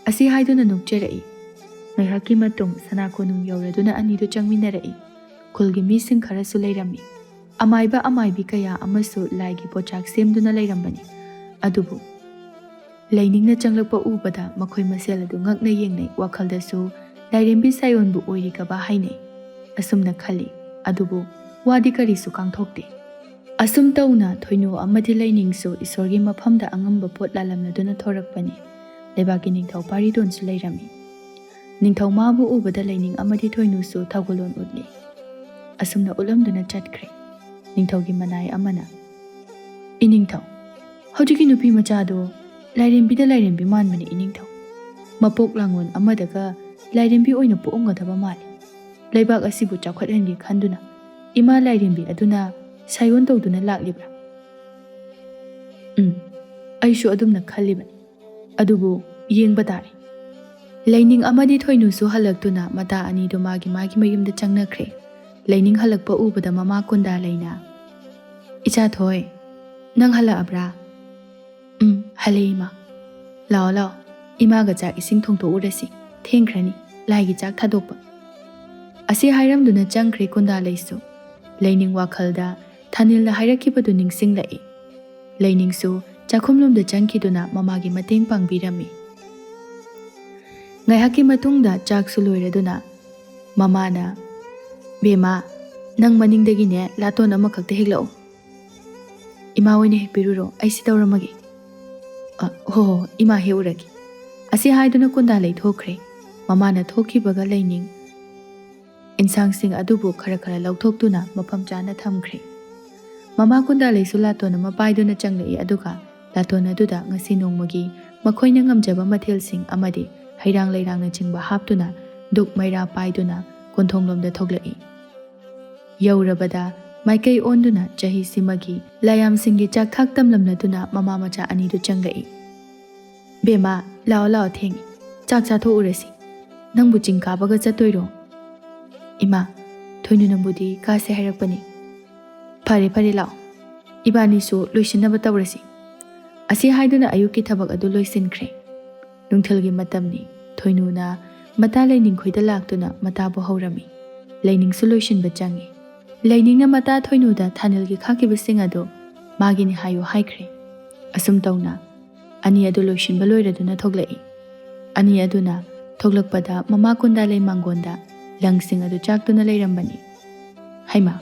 ꯑꯁꯤ ꯍꯥꯏꯗꯨꯅ ꯅꯣꯛꯆꯔꯛꯏ꯫ ꯉꯥꯏꯍꯥꯛꯀꯤ ꯃꯇꯨꯡ ꯁꯅꯥ ꯀꯣꯅꯨꯡ ꯌꯧꯔꯗꯨꯅ ꯑꯅꯤꯗꯨ ꯆꯪꯃꯤꯟꯅꯔꯛꯏ꯫ ꯈꯨꯜꯒꯤ ꯃꯤꯁꯤꯡ ꯈꯔꯁꯨ ꯂꯩꯔꯝꯃꯤ꯫ ꯑꯃꯥꯏꯕ ꯑꯃꯥꯏꯕꯤ ꯀꯌꯥ ꯑꯃꯁꯨ ꯂꯥꯏꯒꯤ ꯄꯣꯠꯆꯥꯛ ꯁꯦꯝꯗꯨꯅ ꯂꯩꯔꯝꯕꯅꯤ꯫ ꯑꯗꯨꯕꯨ ꯂꯩꯅꯤꯡꯅ ꯆꯪꯂꯛꯄ ꯎꯕꯗ ꯃꯈꯣꯏ ꯃꯁꯦꯜ ꯑꯗꯨ ꯉꯛꯅ ꯌꯦꯡꯅꯩ, ꯋꯥꯈꯜꯗꯁꯨ ꯂꯥꯏꯔꯦꯝꯕꯤ ꯁꯥꯏꯑꯣꯟꯕꯨ ꯑꯣꯏꯔꯤꯒꯕ ꯍꯥꯏꯅꯩ꯫ ꯑꯁꯨꯝꯅ ꯈꯜꯂꯤ, ꯑꯗꯨꯕꯨ ꯋꯥꯗꯤ ꯀꯔꯤꯁꯨ ꯀꯥꯡꯊꯣꯛꯇꯦ꯫ ꯑꯁꯨꯝ ꯇꯧꯅ ꯊꯣꯏꯅꯨ ꯑꯃꯗꯤ ꯂꯩꯅꯤꯡꯁꯨ ꯏꯁꯣꯔꯒꯤ ꯃꯐꯝꯗ ꯑꯉꯝꯕ ꯄꯣꯠ ꯂꯥꯜꯂꯝꯂꯗꯨꯅ ꯊꯣꯔꯛꯄꯅꯤ꯫ ꯂꯩꯕꯥꯛꯀꯤ ꯅꯤꯡꯊꯧ ꯄꯥꯔꯤꯗꯣꯟꯁꯨ ꯂꯩꯔꯝꯃꯤ꯫ ꯅꯤꯡꯊꯧ ꯃꯥꯕꯨ ꯎꯕꯗ ꯂꯩꯅꯤꯡ ꯑꯃꯗꯤ ꯊꯣꯏꯅꯨꯁꯨ ꯊꯧꯒꯜꯂꯣꯟ ꯎꯠꯂꯤ꯫ ꯑꯁꯨꯝꯅ ꯎꯠꯂꯝꯗꯨꯅ ꯆꯠꯈ꯭ꯔꯦ꯫ ꯅꯤꯡꯊꯧꯒꯤ ꯃꯅꯥꯏ ꯑꯃꯅ, "ꯏꯅꯤꯡꯊꯧ, ꯍꯧꯖꯤꯛꯀꯤ ꯅꯨꯄꯤ ꯃꯆꯥꯗꯣ ꯂꯥꯏꯔꯦꯝꯕꯤꯗ ꯂꯥꯏꯔꯦꯝꯕꯤ ꯃꯥꯟꯕꯅꯤ ꯏꯅꯤꯡꯊꯧ꯫ ꯃꯄꯣꯛ ꯂꯥꯡꯒꯣꯜ ꯑꯃꯗꯒ ꯂꯥꯏꯔꯦꯝꯕꯤ ꯑꯣꯏꯅ ꯄꯣꯛꯑꯝꯒꯗꯕ ꯃꯥꯜꯂꯤ꯫ ꯂꯩꯕꯥꯛ ꯑꯁꯤꯕꯨ ꯆꯥꯎꯈꯠꯍꯟꯒꯦ ꯈꯟꯗꯨꯅ ꯏꯃꯥ ꯂꯥꯏꯔꯦꯝꯕꯤ ꯑꯗꯨꯅ ꯁꯥꯏꯑꯣꯟ ꯇꯧꯗꯨꯅ ꯂꯥꯛꯂꯤꯕ꯭ꯔꯥ?" "ꯎꯝ, ꯑꯩꯁꯨ ꯑꯗꯨꯝꯅ ꯈꯜꯂꯤꯕꯅꯤ꯫ ꯑꯗꯨꯕꯨ ꯌꯦꯡꯕ ꯇꯥꯔꯦ"꯫ ꯂꯩꯅꯤꯡ ꯑꯃꯗꯤ ꯊꯣꯏꯅꯨꯁꯨ ꯍꯜꯂꯛꯇꯨꯅ ꯃꯇꯥ ꯑꯅꯤꯗꯨ ꯃꯥꯒꯤ ꯃꯥꯒꯤ ꯃꯌꯨꯝꯗ ꯆꯪꯅꯈ꯭ꯔꯦ꯫ ꯂꯩꯅꯤꯡ ꯍꯜꯂꯛꯄ ꯎꯕꯗ ꯃꯃꯥ ꯀꯨꯟꯗꯥ ꯂꯩꯅ, "ꯏꯆꯥ ꯊꯣꯏ, ꯅꯪ ꯍꯜꯂꯛꯑꯕ꯭ꯔꯥ?" "ꯎꯝ, ꯍꯜꯂꯛꯏ, ꯏꯃꯥ꯫ ꯂꯥꯛꯑꯣ, ꯂꯥꯛꯑꯣ, ꯏꯃꯥꯒ ꯆꯥꯛ ꯏꯁꯤꯡ ꯊꯣꯡꯗꯣꯛꯎꯔꯁꯤ꯫ ꯊꯦꯡꯈ꯭ꯔꯅꯤ ꯂꯥꯏꯒꯤ ꯆꯥꯛ ꯊꯥꯗꯣꯛꯄ"꯫ ꯑꯁꯤ ꯍꯥꯏꯔꯝꯗꯨꯅ ꯆꯪꯈ꯭ꯔꯦ ꯀꯨꯟꯗꯥꯂꯩꯁꯨ꯫ ꯂꯩꯅꯤꯡ ꯋꯥꯈꯜꯗ ꯊꯥꯅꯤꯜꯅ ꯍꯥꯏꯔꯛꯈꯤꯕꯗꯨ ꯅꯤꯡꯁꯤꯡꯂꯛꯏ꯫ ꯂꯩꯅꯤꯡꯁꯨ ꯆꯥꯛꯈꯨꯝꯂꯣꯝꯗ ꯆꯪꯈꯤꯗꯨꯅ ꯃꯃꯥꯒꯤ ꯃꯇꯦꯡ ꯄꯥꯡꯕꯤꯔꯝꯃꯤ꯫ ꯉꯥꯏꯍꯥꯛꯀꯤ ꯃꯇꯨꯡꯗ ꯆꯥꯛꯁꯨ ꯂꯣꯏꯔꯗꯨꯅ ꯃꯃꯥꯅ, "ꯕꯦꯝꯃ, ꯅꯪ ꯃꯅꯤꯡꯗꯒꯤꯅꯦ ꯂꯥꯇꯣꯟ ꯑꯃꯈꯛꯇ ꯍꯦꯛꯂꯛꯎ꯫ ꯏꯃꯥ ꯑꯣꯏꯅ ꯍꯦꯛꯄꯤꯔꯨꯔꯣ, ꯑꯩ ꯁꯤ ꯇꯧꯔꯝꯃꯒꯦ꯫" "ꯑ, ꯍꯣ ꯍꯣ, ꯏꯃꯥ ꯍꯦꯛꯎꯔꯒꯦ꯫" ꯑꯁꯤ ꯍꯥꯏꯗꯨꯅ ꯀꯨꯟꯗꯥ ꯂꯩꯊꯣꯛꯈ꯭ꯔꯦ꯫ ꯃꯃꯥꯅ ꯊꯣꯛꯈꯤꯕꯒ ꯂꯩꯅꯤꯡ ꯏꯟꯁꯥꯡꯁꯤꯡ ꯑꯗꯨꯕꯨ ꯈꯔ ꯈꯔ ꯂꯧꯊꯣꯛꯇꯨꯅ ꯃꯐꯝ ꯆꯥꯅ ꯊꯝꯈ꯭ꯔꯦ꯫ ꯃꯃꯥ ꯀꯨꯟꯗꯥ ꯂꯩꯁꯨ ꯂꯥꯇꯣꯟ ꯑꯃ ꯄꯥꯏꯗꯨꯅ ꯆꯪꯂꯛꯏ, ꯑꯗꯨꯒ ꯂꯥꯇꯣꯟ ꯑꯗꯨꯗ ꯉꯁꯤ ꯅꯣꯡꯃꯒꯤ ꯃꯈꯣꯏꯅ ꯉꯝꯖꯕ ꯃꯊꯦꯜꯁꯤꯡ ꯑꯃꯗꯤ ꯍꯩꯔꯥꯡ ꯂꯩꯔꯥꯡꯅꯆꯤꯡꯕ ꯍꯥꯞꯇꯨꯅ ꯗꯨꯛ ꯃꯩꯔꯥ ꯄꯥꯏꯗꯨꯅ ꯀꯣꯟꯊꯣꯡꯂꯣꯝꯗ ꯊꯣꯛꯂꯛꯏ꯫ ꯌꯧꯔꯕꯗ ꯃꯥꯏꯀꯩ ꯑꯣꯟꯗꯨꯅ ꯆꯍꯤꯁꯤꯃꯒꯤ ꯂꯥꯌꯥꯝꯁꯤꯡꯒꯤ ꯆꯥꯛꯊꯥꯛ ꯇꯝꯂꯝꯂꯗꯨꯅ ꯃꯃꯥ ꯃꯆꯥ ꯑꯅꯤꯗꯨ ꯆꯪꯂꯛꯏ꯫ "ꯕꯦꯝꯃ, ꯂꯥꯛꯑꯣ ꯂꯥꯛꯑꯣ, ꯊꯦꯡꯉꯤ, ꯆꯥꯛ ꯆꯥꯊꯣꯛꯎꯔꯁꯤ꯫ ꯅꯪꯕꯨ ꯆꯤꯡ ꯀꯥꯕꯒ ꯆꯠꯇꯣꯏꯔꯣ?" "ꯏꯃꯥ, ꯊꯣꯏꯅꯨ ꯅꯪꯕꯨꯗꯤ ꯀꯥꯁꯦ ꯍꯥꯏꯔꯛꯄꯅꯤ꯫" "ꯐꯔꯦ ꯐꯔꯦ, ꯂꯥꯛꯑꯣ, ꯏꯕꯥꯅꯤꯁꯨ ꯂꯣꯏꯁꯤꯟꯅꯕ ꯇꯧꯔꯁꯤ꯫" ꯑꯁꯤ ꯍꯥꯏꯗꯨꯅ ꯑꯌꯨꯛꯀꯤ ꯊꯕꯛ ꯑꯗꯨ ꯂꯣꯏꯁꯤꯟꯈ꯭ꯔꯦ꯫ ꯅꯨꯡꯊꯤꯜꯒꯤ ꯃꯇꯝꯅꯤ꯫ ꯊꯣꯏꯅꯨꯅ ꯃꯇꯥ ꯂꯩꯅꯤꯡꯈꯣꯏꯗ ꯂꯥꯛꯇꯨꯅ ꯃꯇꯥꯕꯨ ꯍꯧꯔꯝꯃꯤ꯫ ꯂꯩꯅꯤꯡꯁꯨ ꯂꯣꯏꯁꯤꯟꯕ ꯆꯪꯉꯤ꯫ ꯂꯩꯅꯤꯡꯅ ꯃꯇꯥ ꯊꯣꯏꯅꯨꯗ ꯊꯥꯅꯤꯜꯒꯤ ꯈꯥꯛꯈꯤꯕꯁꯤꯡ ꯑꯗꯨ ꯃꯥꯒꯤꯅꯤ ꯍꯥꯏꯌꯨ ꯍꯥꯏꯈ꯭ꯔꯦ꯫ ꯑꯁꯨꯝ ꯇꯧꯅ ꯑꯅꯤ ꯑꯗꯨ ꯂꯣꯏꯁꯤꯟꯕ ꯂꯣꯏꯔꯗꯨꯅ ꯊꯣꯛꯂꯛꯏ꯫ ꯑꯅꯤ ꯑꯗꯨꯅ ꯊꯣꯛꯂꯛꯄꯗ ꯃꯃꯥ ꯀꯨꯟꯗꯥ ꯂꯩ ꯃꯥꯡꯒꯣꯟꯗ ꯂꯪꯁꯤꯡ ꯑꯗꯨ ꯆꯥꯛꯇꯨꯅ ꯂꯩꯔꯝꯕꯅꯤ꯫ "ꯍꯩꯃꯥ,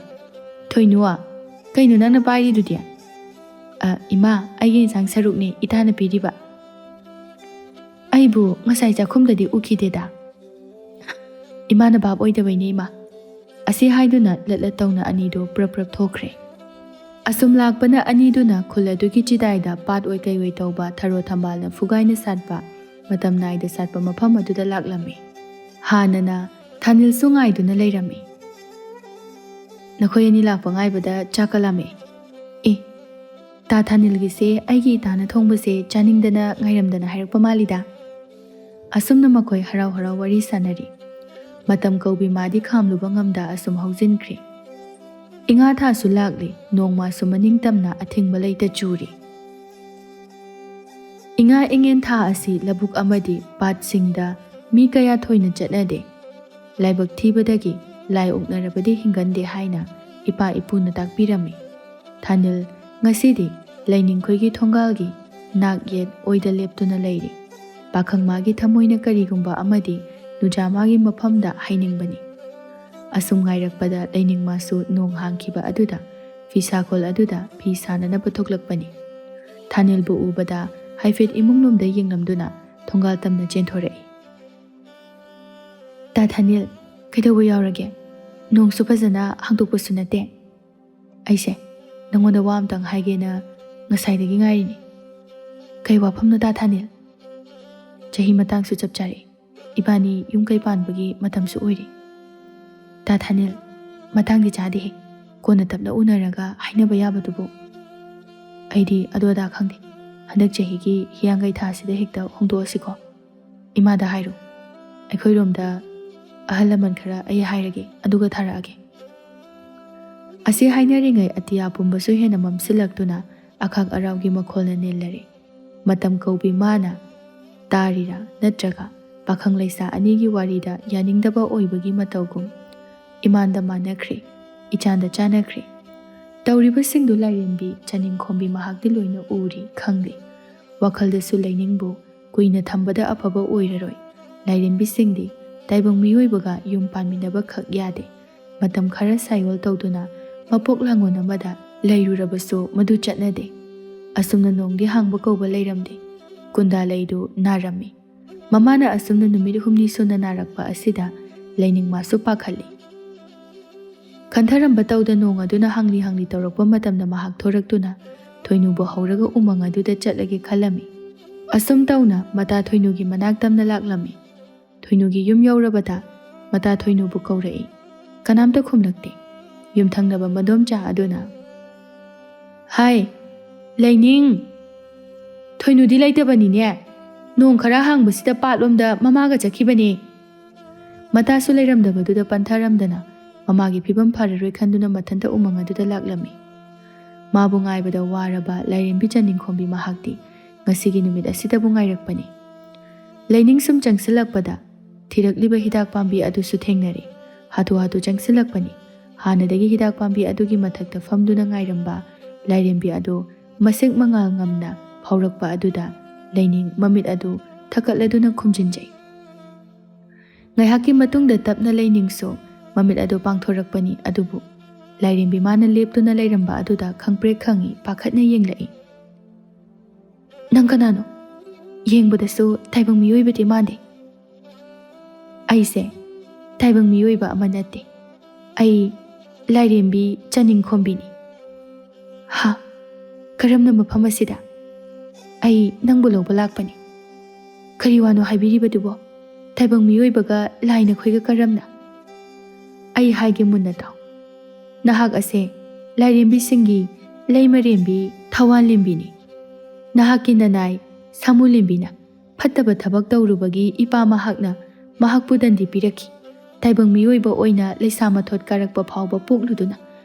ꯊꯣꯏꯅꯨ, ꯀꯩꯅꯣ ꯅꯪꯅ ꯄꯥꯏꯔꯤꯗꯨꯗꯤ?" "ꯑ, ꯏꯃꯥ, ꯑꯩꯒꯤ ꯏꯟꯁꯥꯡ ꯁꯔꯨꯛꯅꯦ, ꯏꯇꯥꯅ ꯄꯤꯔꯤꯕ꯫" "ꯑꯩꯕꯨ ꯉꯁꯥꯏ ꯆꯥꯛꯈꯨꯝꯗꯗꯤ ꯎꯈꯤꯗꯦꯗ꯫" "ꯏꯃꯥꯅ ꯚꯥꯞ ꯑꯣꯏꯗꯕꯩꯅꯦ, ꯏꯃꯥ꯫" ꯑꯁꯤ ꯍꯥꯏꯗꯨꯅ ꯂꯠꯂꯠ ꯇꯧꯅ ꯑꯅꯤꯗꯨ ꯄ꯭ꯔꯞ ꯄ꯭ꯔꯞ ꯊꯣꯛꯈ꯭ꯔꯦ꯫ ꯑꯁꯨꯝ ꯂꯥꯛꯄꯅ ꯑꯅꯤꯗꯨꯅ ꯈꯨꯜ ꯑꯗꯨꯒꯤ ꯆꯤꯗꯥꯏꯗ ꯄꯥꯠ ꯑꯣꯏ ꯀꯩ ꯑꯣꯏ ꯇꯧꯕ ꯊꯔꯣ ꯊꯝꯕꯥꯜꯅ ꯐꯨꯒꯥꯏꯅ ꯁꯥꯠꯄ, ꯃꯇꯝ ꯅꯥꯏꯗ ꯁꯥꯠꯄ ꯃꯐꯝ ꯑꯗꯨꯗ ꯂꯥꯛꯂꯝꯃꯤ꯫ ꯍꯥꯟꯅꯅ ꯊꯥꯅꯤꯜꯁꯨ ꯉꯥꯏꯗꯨꯅ ꯂꯩꯔꯝꯃꯤ꯫ "ꯅꯈꯣꯏ ꯑꯅꯤ ꯂꯥꯛꯄ ꯉꯥꯏꯕꯗ ꯆꯥꯛꯀ ꯂꯥꯝꯃꯛꯑꯦ꯫ ꯑꯦ, ꯇꯥ ꯊꯥꯅꯤꯜꯒꯤꯁꯦ ꯑꯩꯒꯤ ꯏꯇꯥꯅ ꯊꯣꯡꯕꯁꯦ ꯆꯥꯅꯤꯡꯗꯅ ꯉꯥꯏꯔꯝꯗꯅ ꯍꯥꯏꯔꯛꯄ ꯃꯥꯜꯂꯤꯗ꯫" ꯑꯁꯨꯝꯅ ꯃꯈꯣꯏ ꯍꯔꯥꯎ ꯍꯔꯥꯎ ꯋꯥꯔꯤ ꯁꯥꯟꯅꯔꯤ꯫ ꯃꯇꯝ ꯀꯧꯕꯤ ꯃꯥꯗꯤ ꯈꯥꯝꯂꯨꯕ ꯉꯝꯗ ꯑꯁꯨꯝ ꯍꯧꯖꯤꯟꯈ꯭ꯔꯦ꯫ ꯏꯉꯥ ꯊꯥꯁꯨ ꯂꯥꯛꯂꯤ, ꯅꯣꯡꯃꯁꯨ ꯃꯅꯤꯡ ꯇꯝꯅ ꯑꯊꯤꯡꯕ ꯂꯩꯇ ꯆꯨꯔꯤ꯫ ꯏꯉꯥ ꯏꯉꯦꯟ ꯊꯥ ꯑꯁꯤ ꯂꯧꯕꯨꯛ ꯑꯃꯗꯤ ꯄꯥꯠꯁꯤꯡꯗ ꯃꯤ ꯀꯌꯥ ꯊꯣꯏꯅ ꯆꯠꯅꯗꯦ꯫ ꯂꯥꯏꯕꯛ ꯊꯤꯕꯗꯒꯤ ꯂꯥꯏ ꯑꯣꯛꯅꯔꯕꯗꯤ ꯍꯤꯡꯒꯟꯗꯦ ꯍꯥꯏꯅ ꯏꯄꯥ ꯏꯄꯨꯅ ꯇꯥꯛꯄꯤꯔꯝꯃꯤ꯫ ꯊꯥꯅꯤꯜ ꯉꯁꯤꯗꯤ ꯂꯩꯅꯤꯡꯈꯣꯏꯒꯤ ꯊꯣꯡꯒꯥꯜꯒꯤ ꯅꯥꯛ ꯌꯦꯠ ꯑꯣꯏꯗ ꯂꯦꯞꯇꯨꯅ ꯂꯩꯔꯤ꯫ ꯄꯥꯈꯪ ꯃꯥꯒꯤ ꯊꯃꯣꯏꯅ ꯀꯔꯤꯒꯨꯝꯕ ꯑꯃꯗꯤ ꯅꯨꯖꯥ ꯃꯥꯒꯤ ꯃꯐꯝꯗ ꯍꯩꯅꯤꯡꯕꯅꯤ꯫ ꯑꯁꯨꯝ ꯉꯥꯏꯔꯛꯄꯗ ꯂꯩꯅꯤꯡ ꯃꯥꯁꯨ ꯅꯣꯡ ꯍꯥꯡꯈꯤꯕ ꯑꯗꯨꯗ ꯐꯤꯁꯥꯈꯣꯜ ꯑꯗꯨꯗ ꯐꯤ ꯁꯥꯅꯅꯕ ꯊꯣꯛꯂꯛꯄꯅꯤ꯫ ꯊꯥꯅꯤꯜꯕꯨ ꯎꯕꯗ ꯍꯥꯏꯐꯦꯠ ꯏꯃꯨꯡꯂꯣꯝꯗ ꯌꯦꯡꯂꯝꯗꯨꯅ ꯊꯣꯡꯒꯥꯜ ꯇꯝꯅ ꯆꯦꯟꯊꯣꯔꯛꯏ꯫ "ꯇꯥ ꯊꯥꯅꯤꯜ, ꯀꯩꯗꯧꯕ ꯌꯥꯎꯔꯒꯦ? ꯅꯣꯡꯁꯨ ꯐꯖꯅ ꯍꯥꯡꯗꯣꯛꯄꯁꯨ ꯅꯠꯇꯦ꯫ ꯑꯩꯁꯦ ꯅꯉꯣꯟꯗ ꯋꯥ ꯑꯝꯇꯪ ꯍꯥꯏꯒꯦꯅ ꯉꯁꯥꯏꯗꯒꯤ ꯉꯥꯏꯔꯤꯅꯤ꯫" "ꯀꯩ ꯋꯥꯐꯝꯅꯣ ꯇꯥ ꯊꯥꯅꯤꯜ?" "ꯆꯍꯤ ꯃꯇꯥꯡꯁꯨ ꯆꯞ ꯆꯥꯔꯦ꯫ ꯏꯕꯥꯅꯤ ꯌꯨꯝ ꯀꯩ ꯄꯥꯟꯕꯒꯤ ꯃꯇꯝꯁꯨ ꯑꯣꯏꯔꯦ꯫" "ꯇꯥ ꯊꯥꯅꯤꯜ, ꯃꯇꯥꯡꯗꯤ ꯆꯥꯗꯦꯍꯦ꯫ ꯀꯣꯟꯅ ꯇꯞꯅ ꯎꯅꯔꯒ ꯍꯥꯏꯅꯕ ꯌꯥꯕꯗꯨꯕꯨ꯫" "ꯑꯩꯗꯤ ꯑꯗꯨ ꯑꯗꯥ ꯈꯪꯗꯦ꯫ ꯍꯟꯗꯛ ꯆꯍꯤꯒꯤ ꯍꯤꯌꯥꯡꯒꯩ ꯊꯥꯁꯤꯗ ꯍꯦꯛꯇ ꯍꯣꯡꯗꯣꯛꯑꯁꯤꯀꯣ꯫ ꯏꯃꯥꯗ ꯍꯥꯏꯔꯣ, ꯑꯩꯈꯣꯏꯔꯣꯝꯗ ꯑꯍꯜ ꯂꯃꯟ ꯈꯔ ꯑꯩ ꯍꯥꯏꯔꯒꯦ, ꯑꯗꯨꯒ ꯊꯥꯔꯛꯑꯒꯦ꯫" ꯑꯁꯤ ꯍꯥꯏꯅꯔꯤꯉꯩ ꯑꯇꯤꯌꯥ ꯄꯨꯝꯕꯁꯨ ꯍꯦꯟꯅ ꯃꯝꯁꯤꯜꯂꯛꯇꯨꯅ ꯑꯈꯥꯛ ꯑꯔꯥꯎꯒꯤ ꯃꯈꯣꯜꯅ ꯅꯤꯜꯂꯔꯦ꯫ ꯃꯇꯝ ꯀꯧꯕꯤ ꯃꯥꯅ ꯇꯥꯔꯤꯔꯥ ꯅꯠꯇ꯭ꯔꯒ ꯄꯥꯈꯪ ꯂꯩꯁꯥ ꯑꯅꯤꯒꯤ ꯋꯥꯔꯤꯗ ꯌꯥꯅꯤꯡꯗꯕ ꯑꯣꯏꯕꯒꯤ ꯃꯇꯧꯒꯨꯝ ꯏꯃꯥꯟꯗ ꯃꯥꯟꯅꯈ꯭ꯔꯦ, ꯏꯆꯥꯟꯗ ꯆꯥꯟꯅꯈ꯭ꯔꯦ꯫ ꯇꯧꯔꯤꯕꯁꯤꯡꯗꯨ ꯂꯥꯏꯔꯦꯝꯕꯤ ꯆꯅꯤꯡꯈꯣꯝꯕꯤ ꯃꯍꯥꯛꯇꯤ ꯂꯣꯏꯅ ꯎꯔꯤ, ꯈꯪꯂꯤ꯫ ꯋꯥꯈꯜꯗꯁꯨ ꯂꯩꯅꯤꯡꯕꯨ ꯀꯨꯏꯅ ꯊꯝꯕꯗ ꯑꯐꯕ ꯑꯣꯏꯔꯔꯣꯏ꯫ ꯂꯥꯏꯔꯦꯝꯕꯤꯁꯤꯡꯗꯤ ꯇꯥꯏꯕꯪ ꯃꯤꯑꯣꯏꯕꯒ ꯌꯨꯝ ꯄꯥꯟꯃꯤꯟꯅꯕ ꯈꯛ ꯌꯥꯗꯦ꯫ ꯃꯇꯝ ꯈꯔ ꯁꯥꯏꯑꯣꯜ ꯇꯧꯗꯨꯅ ꯃꯄꯣꯛ ꯂꯥꯡꯒꯣꯜ ꯑꯃꯗ ꯂꯩꯔꯨꯔꯕꯁꯨ ꯃꯗꯨ ꯆꯠꯅꯗꯦ꯫ ꯑꯁꯨꯝꯅ ꯅꯣꯡꯗꯤ ꯍꯥꯡꯕ ꯀꯧꯕ ꯂꯩꯔꯝꯗꯦ꯫ ꯀꯨꯟꯗꯥ ꯂꯩꯗꯨ ꯅꯥꯔꯝꯃꯤ꯫ ꯃꯃꯥꯅ ꯑꯁꯨꯝꯅ ꯅꯨꯃꯤꯠ ꯍꯨꯝꯅꯤ ꯁꯨꯅ ꯅꯥꯔꯛꯄ ꯑꯁꯤꯗ ꯂꯩꯅꯤꯡꯃꯥꯁꯨ ꯄꯥꯈꯠꯂꯤ꯫ ꯈꯟꯊꯔꯝꯕ ꯇꯧꯗ ꯅꯣꯡ ꯑꯗꯨꯅ ꯍꯪꯂꯤ ꯍꯪꯂꯤ ꯇꯧꯔꯛꯄ ꯃꯇꯝꯗ ꯃꯍꯥꯛ ꯊꯣꯔꯛꯇꯨꯅ ꯊꯣꯏꯅꯨꯕꯨ ꯍꯧꯔꯒ ꯎꯃꯪ ꯑꯗꯨꯗ ꯆꯠꯂꯒꯦ ꯈꯜꯂꯝꯃꯤ꯫ ꯑꯁꯨꯝ ꯇꯧꯅ ꯃꯇꯥ ꯊꯣꯏꯅꯨꯒꯤ ꯃꯅꯥꯛ ꯇꯝꯅ ꯂꯥꯛꯂꯝꯃꯤ꯫ ꯊꯣꯏꯅꯨꯒꯤ ꯌꯨꯝ ꯌꯧꯔꯕꯗ ꯃꯇꯥ ꯊꯣꯏꯅꯨꯕꯨ ꯀꯧꯔꯛꯏ꯫ ꯀꯅꯥꯝꯇ ꯈꯨꯝꯂꯛꯇꯦ꯫ ꯌꯨꯝꯊꯪꯅꯕ ꯃꯗꯣꯝꯆꯥ ꯑꯗꯨꯅ, "ꯍꯥꯏ, ꯂꯩꯅꯤꯡ! ꯊꯣꯏꯅꯨꯗꯤ ꯂꯩꯇꯕꯅꯤꯅꯦ꯫ ꯅꯣꯡ ꯈꯔ ꯍꯥꯡꯕꯁꯤꯗ ꯄꯥꯠꯂꯣꯝꯗ ꯃꯃꯥꯒ ꯆꯠꯈꯤꯕꯅꯦ꯫" ꯃꯇꯥꯁꯨ ꯂꯩꯔꯝꯗꯕꯗꯨꯗ ꯄꯟꯊꯔꯝꯗꯅ ꯃꯃꯥꯒꯤ ꯐꯤꯕꯝ ꯐꯔꯔꯣꯏ ꯈꯟꯗꯨꯅ ꯃꯊꯟꯇ ꯎꯃꯪ ꯑꯗꯨꯗ ꯂꯥꯛꯂꯝꯃꯤ꯫ ꯃꯥꯕꯨ ꯉꯥꯏꯕꯗ ꯋꯥꯔꯕ ꯂꯥꯏꯔꯦꯝꯕꯤ ꯆꯅꯤꯡꯈꯣꯝꯕꯤ ꯃꯍꯥꯛꯇꯤ ꯉꯁꯤꯒꯤ ꯅꯨꯃꯤꯠ ꯑꯁꯤꯗꯕꯨ ꯉꯥꯏꯔꯛꯄꯅꯤ꯫ ꯂꯩꯅꯤꯡ ꯁꯨꯝ ꯆꯪꯁꯤꯜꯂꯛꯄꯗ ꯊꯤꯔꯛꯂꯤꯕ ꯍꯤꯗꯥꯛ ꯄꯥꯝꯕꯤ ꯑꯗꯨꯁꯨ ꯊꯦꯡꯅꯔꯦ꯫ ꯍꯥꯊꯨ ꯍꯥꯊꯨ ꯆꯪꯁꯤꯜꯂꯛꯄꯅꯤ꯫ ꯍꯥꯟꯅꯗꯒꯤ ꯍꯤꯗꯥꯛ ꯄꯥꯝꯕꯤ ꯑꯗꯨꯒꯤ ꯃꯊꯛꯇ ꯐꯝꯗꯨꯅ ꯉꯥꯏꯔꯝꯕ ꯂꯥꯏꯔꯦꯝꯕꯤ ꯑꯗꯨ ꯃꯁꯦꯛ ꯃꯉꯥꯜ ꯉꯝꯅ ꯐꯥꯎꯔꯛꯄ ꯑꯗꯨꯗ ꯂꯩꯅꯤꯡ ꯃꯃꯤꯠ ꯑꯗꯨ ꯊꯛꯀꯠꯂꯗꯨꯅ ꯈꯨꯝꯖꯤꯟꯖꯩ꯫ ꯉꯥꯏꯍꯥꯛꯀꯤ ꯃꯇꯨꯡꯗ ꯇꯞꯅ ꯂꯩꯅꯤꯡꯁꯨ ꯃꯃꯤꯠ ꯑꯗꯨ ꯄꯥꯡꯊꯣꯔꯛꯄꯅꯤ꯫ ꯑꯗꯨꯕꯨ ꯂꯥꯏꯔꯦꯝꯕꯤ ꯃꯥꯅ ꯂꯦꯞꯇꯨꯅ ꯂꯩꯔꯝꯕ ꯑꯗꯨꯗ ꯈꯪꯄ꯭ꯔꯦꯛ ꯈꯪꯉꯤ, ꯄꯥꯈꯠꯅ ꯌꯦꯡꯂꯛꯏ꯫ "ꯅꯪ ꯀꯅꯥꯅꯣ? ꯌꯦꯡꯕꯗꯁꯨ ꯇꯥꯏꯕꯪ ꯃꯤꯑꯣꯏꯕꯗꯤ ꯃꯥꯟꯗꯦ꯫" "ꯑꯩꯁꯦ ꯇꯥꯏꯕꯪ ꯃꯤꯑꯣꯏꯕ ꯑꯃ ꯅꯠꯇꯦ꯫ ꯑꯩ ꯂꯥꯏꯔꯦꯝꯕꯤ ꯆꯅꯤꯡꯈꯣꯝꯕꯤꯅꯤ꯫" "ꯍꯥ? ꯀꯔꯝꯅ ꯃꯐꯝ ꯑꯁꯤꯗ? ꯑꯩ ꯅꯪꯕꯨ ꯂꯧꯕ ꯂꯥꯛꯄꯅꯤ꯫" "ꯀꯔꯤ ꯋꯥꯅꯣ ꯍꯥꯏꯕꯤꯔꯤꯕꯗꯨꯕꯣ? ꯇꯥꯏꯕꯪ ꯃꯤꯑꯣꯏꯕꯒ ꯂꯥꯏ ꯅꯈꯣꯏꯒ ꯀꯔꯝꯅ?" "ꯑꯩ ꯍꯥꯏꯒꯦ ꯃꯨꯟꯅ ꯇꯥꯎ꯫ ꯅꯍꯥꯛ ꯑꯁꯦ ꯂꯥꯏꯔꯦꯝꯕꯤꯁꯤꯡꯒꯤ ꯂꯩꯃꯔꯦꯝꯕꯤ ꯊꯋꯥꯟꯂꯦꯝꯕꯤꯅꯤ꯫ ꯅꯍꯥꯛꯀꯤ ꯅꯅꯥꯏ ꯁꯥꯃꯨꯂꯦꯝꯕꯤꯅ ꯐꯠꯇꯕ ꯊꯕꯛ ꯇꯧꯔꯨꯕꯒꯤ ꯏꯄꯥ ꯃꯍꯥꯛꯅ ꯃꯍꯥꯛꯄꯨ ꯗꯟꯗꯤ ꯄꯤꯔꯛꯈꯤ꯫ ꯇꯥꯏꯕꯪ ꯃꯤꯑꯣꯏꯕ ꯑꯣꯏꯅ ꯂꯩꯁꯥ ꯃꯊꯣꯠ ꯀꯥꯔꯛꯄ ꯐꯥꯎꯕ ꯄꯣꯛꯂꯨꯗꯨꯅ